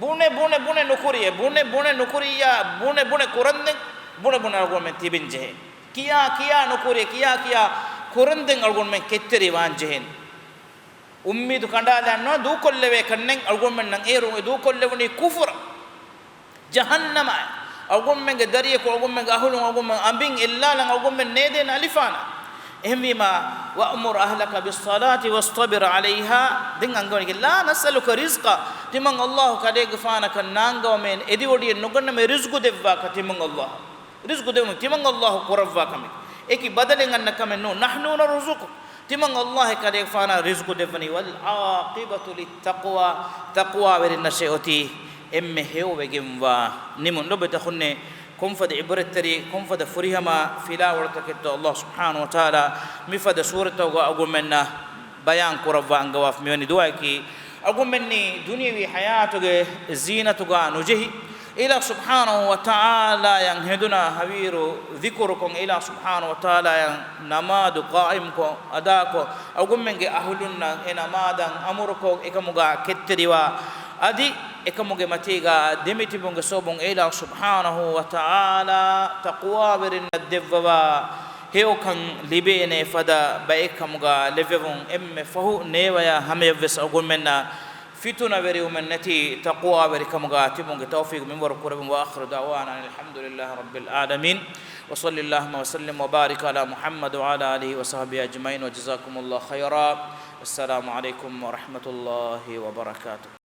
ބުނެ، ބުނެ، ބުނެ ނުކުރިޔޭ، ބުނެ، ބުނެ ނުކުރިއްޔާ، ބުނެ، ބުނެ ކުރަންދެން، ބުނެ، ބުނެ އަޅުގަނޑުމެން ތިބެން ޖެހޭ. ކިޔާ، ކިޔާ ނުކުރިޔޭ، ކިޔާ، ކިޔާ ކުރަންދެން އަޅުގަނޑުމެން ކެތްތެރިވާން ޖެހޭނެ. އުއްމީދު ކަނޑާލާން ނޯ، ދޫކޮށްލެވޭ ކަންނެން އަޅުގަނޑުމެންނަށް އޭރުން އެ ދޫކޮށްލެވުނީ ކުފުރަށް، ޖަހަންނަމަށް. އަޅުގަނޑުމެންގެ ދަރިޔަކު، އަޅުގަނޑުމެންގެ އަހުލުން، އަޅުގަނޑުމެން އަނބިން އެއްލާލަން އަޅުގަނޑުމެން ނޭދޭނެ އަލިފާނަށް. އެހެންވީމާ، وَأْمُرْ أَهْلَكَ بِالصَّلَاةِ وَاصْطَبِرْ عَلَيْهَا. ދެން އަންގަވަނީ، لَا نَسْأَلُكَ رِزْقًا، ތިމަން އަލްލާހު ކަލޭގެފާނަކަށް ނާންގަވަމޭ، އެދިވޮޑިއެއް ނުގަންނަމޭ، ރިޒްގު ދެއްވާކަށް ތިމަން އަލްލާހު. ރިޒްގު ދެވުން ތިމަން އަލްލާހު ކުރައްވާ ކަމެއް. އެކި ބަދަލެއް އަންނަ ކަމެއް ނޫން. نَحْنُ نَرْزُقُكَ. ތިމަން އަލްލާހެއް ކަލޭގެފާނަށް ރިޒްގު ދެއްވަނީ. وَالْعَاقِبَةُ لِلتَّقْوَىٰ، ތަޤްވާވެރިންނަށޭ އޮތީ އެންމެ ހެޔޮވެގެންވާ ނިމުން. ލޮބުވެތި އަޚުންނޭ، ކޮންފަދަ ޢިބްރަތްތެރި، ކޮންފަދަ ފުރިހަމަ ފިލާވަޅުތަކެއްތޯ އަލްލާހު ސުބްޙާނަހޫ ވަތަޢާލާ މިފަދަ ސޫރަތުގަ އަޅުގަނޑުމެންނަށް ބަޔާން ކުރައްވާ އަންގަވާފަ. މިވަނީ ދުޢާއަކީ، އަޅުގަނޑުމެންނީ ދުނިޔަވީ ޙަޔާތުގެ ޒީނަތުގަ ނުޖެހި، އިލާހު ސުބްޙާނަހޫ ވަތަޢާލާއަށް ހެދުނަ ހަވީރު ޛިކުރުކޮށް، އިލާހު ސުބްޙާނަހޫ ވަތަޢާލާއަށް ނަމާދު ޤާއިމްކޮށް، އަދާކޮށް، އަޅުގަނޑުމެންގެ އަހުލުންނަށް އެ ނަމާދަށް އަމުރުކޮށް، އެކަމުގަ ކެތްތެރިވާ، އަދި އެކަމުގެ މަތީގަ ދެމިތިބުމުގެ ސަބަބުން އިލާހު ސުބްޙާނަހޫ ވަތަޢާލާ ތަޤްވާވެރިންނަށް ދެއްވަވާ ހެޔޮކަން ލިބޭނެ ފަދަ ބައެއްކަމުގަ ލެއްވެވުން. އެންމެ ފަހު ނޭވަޔާ ހަމަޔަށްވެސް އަޅުގަނޑުމެންނަށް ފިތުނަވެރިވުމެއް ނެތި ތަޤްވާވެރިކަމުގަ ތިބުމުގެ ތައުފީޤު މިންވަރު ކުރެވުން. وَآخِرُ دَعْوَانَا أَنِ الْحَمْدُ لِلَّهِ رَبِّ الْعَالَمِينَ، وَصَلَّى اللَّهُ وَسَلَّمَ وَبَارَكَ عَلَى مُحَمَّدٍ وَعَلَى آلِهِ وَصَحْبِهِ أَجْمَعِينَ، وَجَزَاكُمُ اللَّهُ خَيْرًا. السلام عليكم ورحمة الله وبركاته.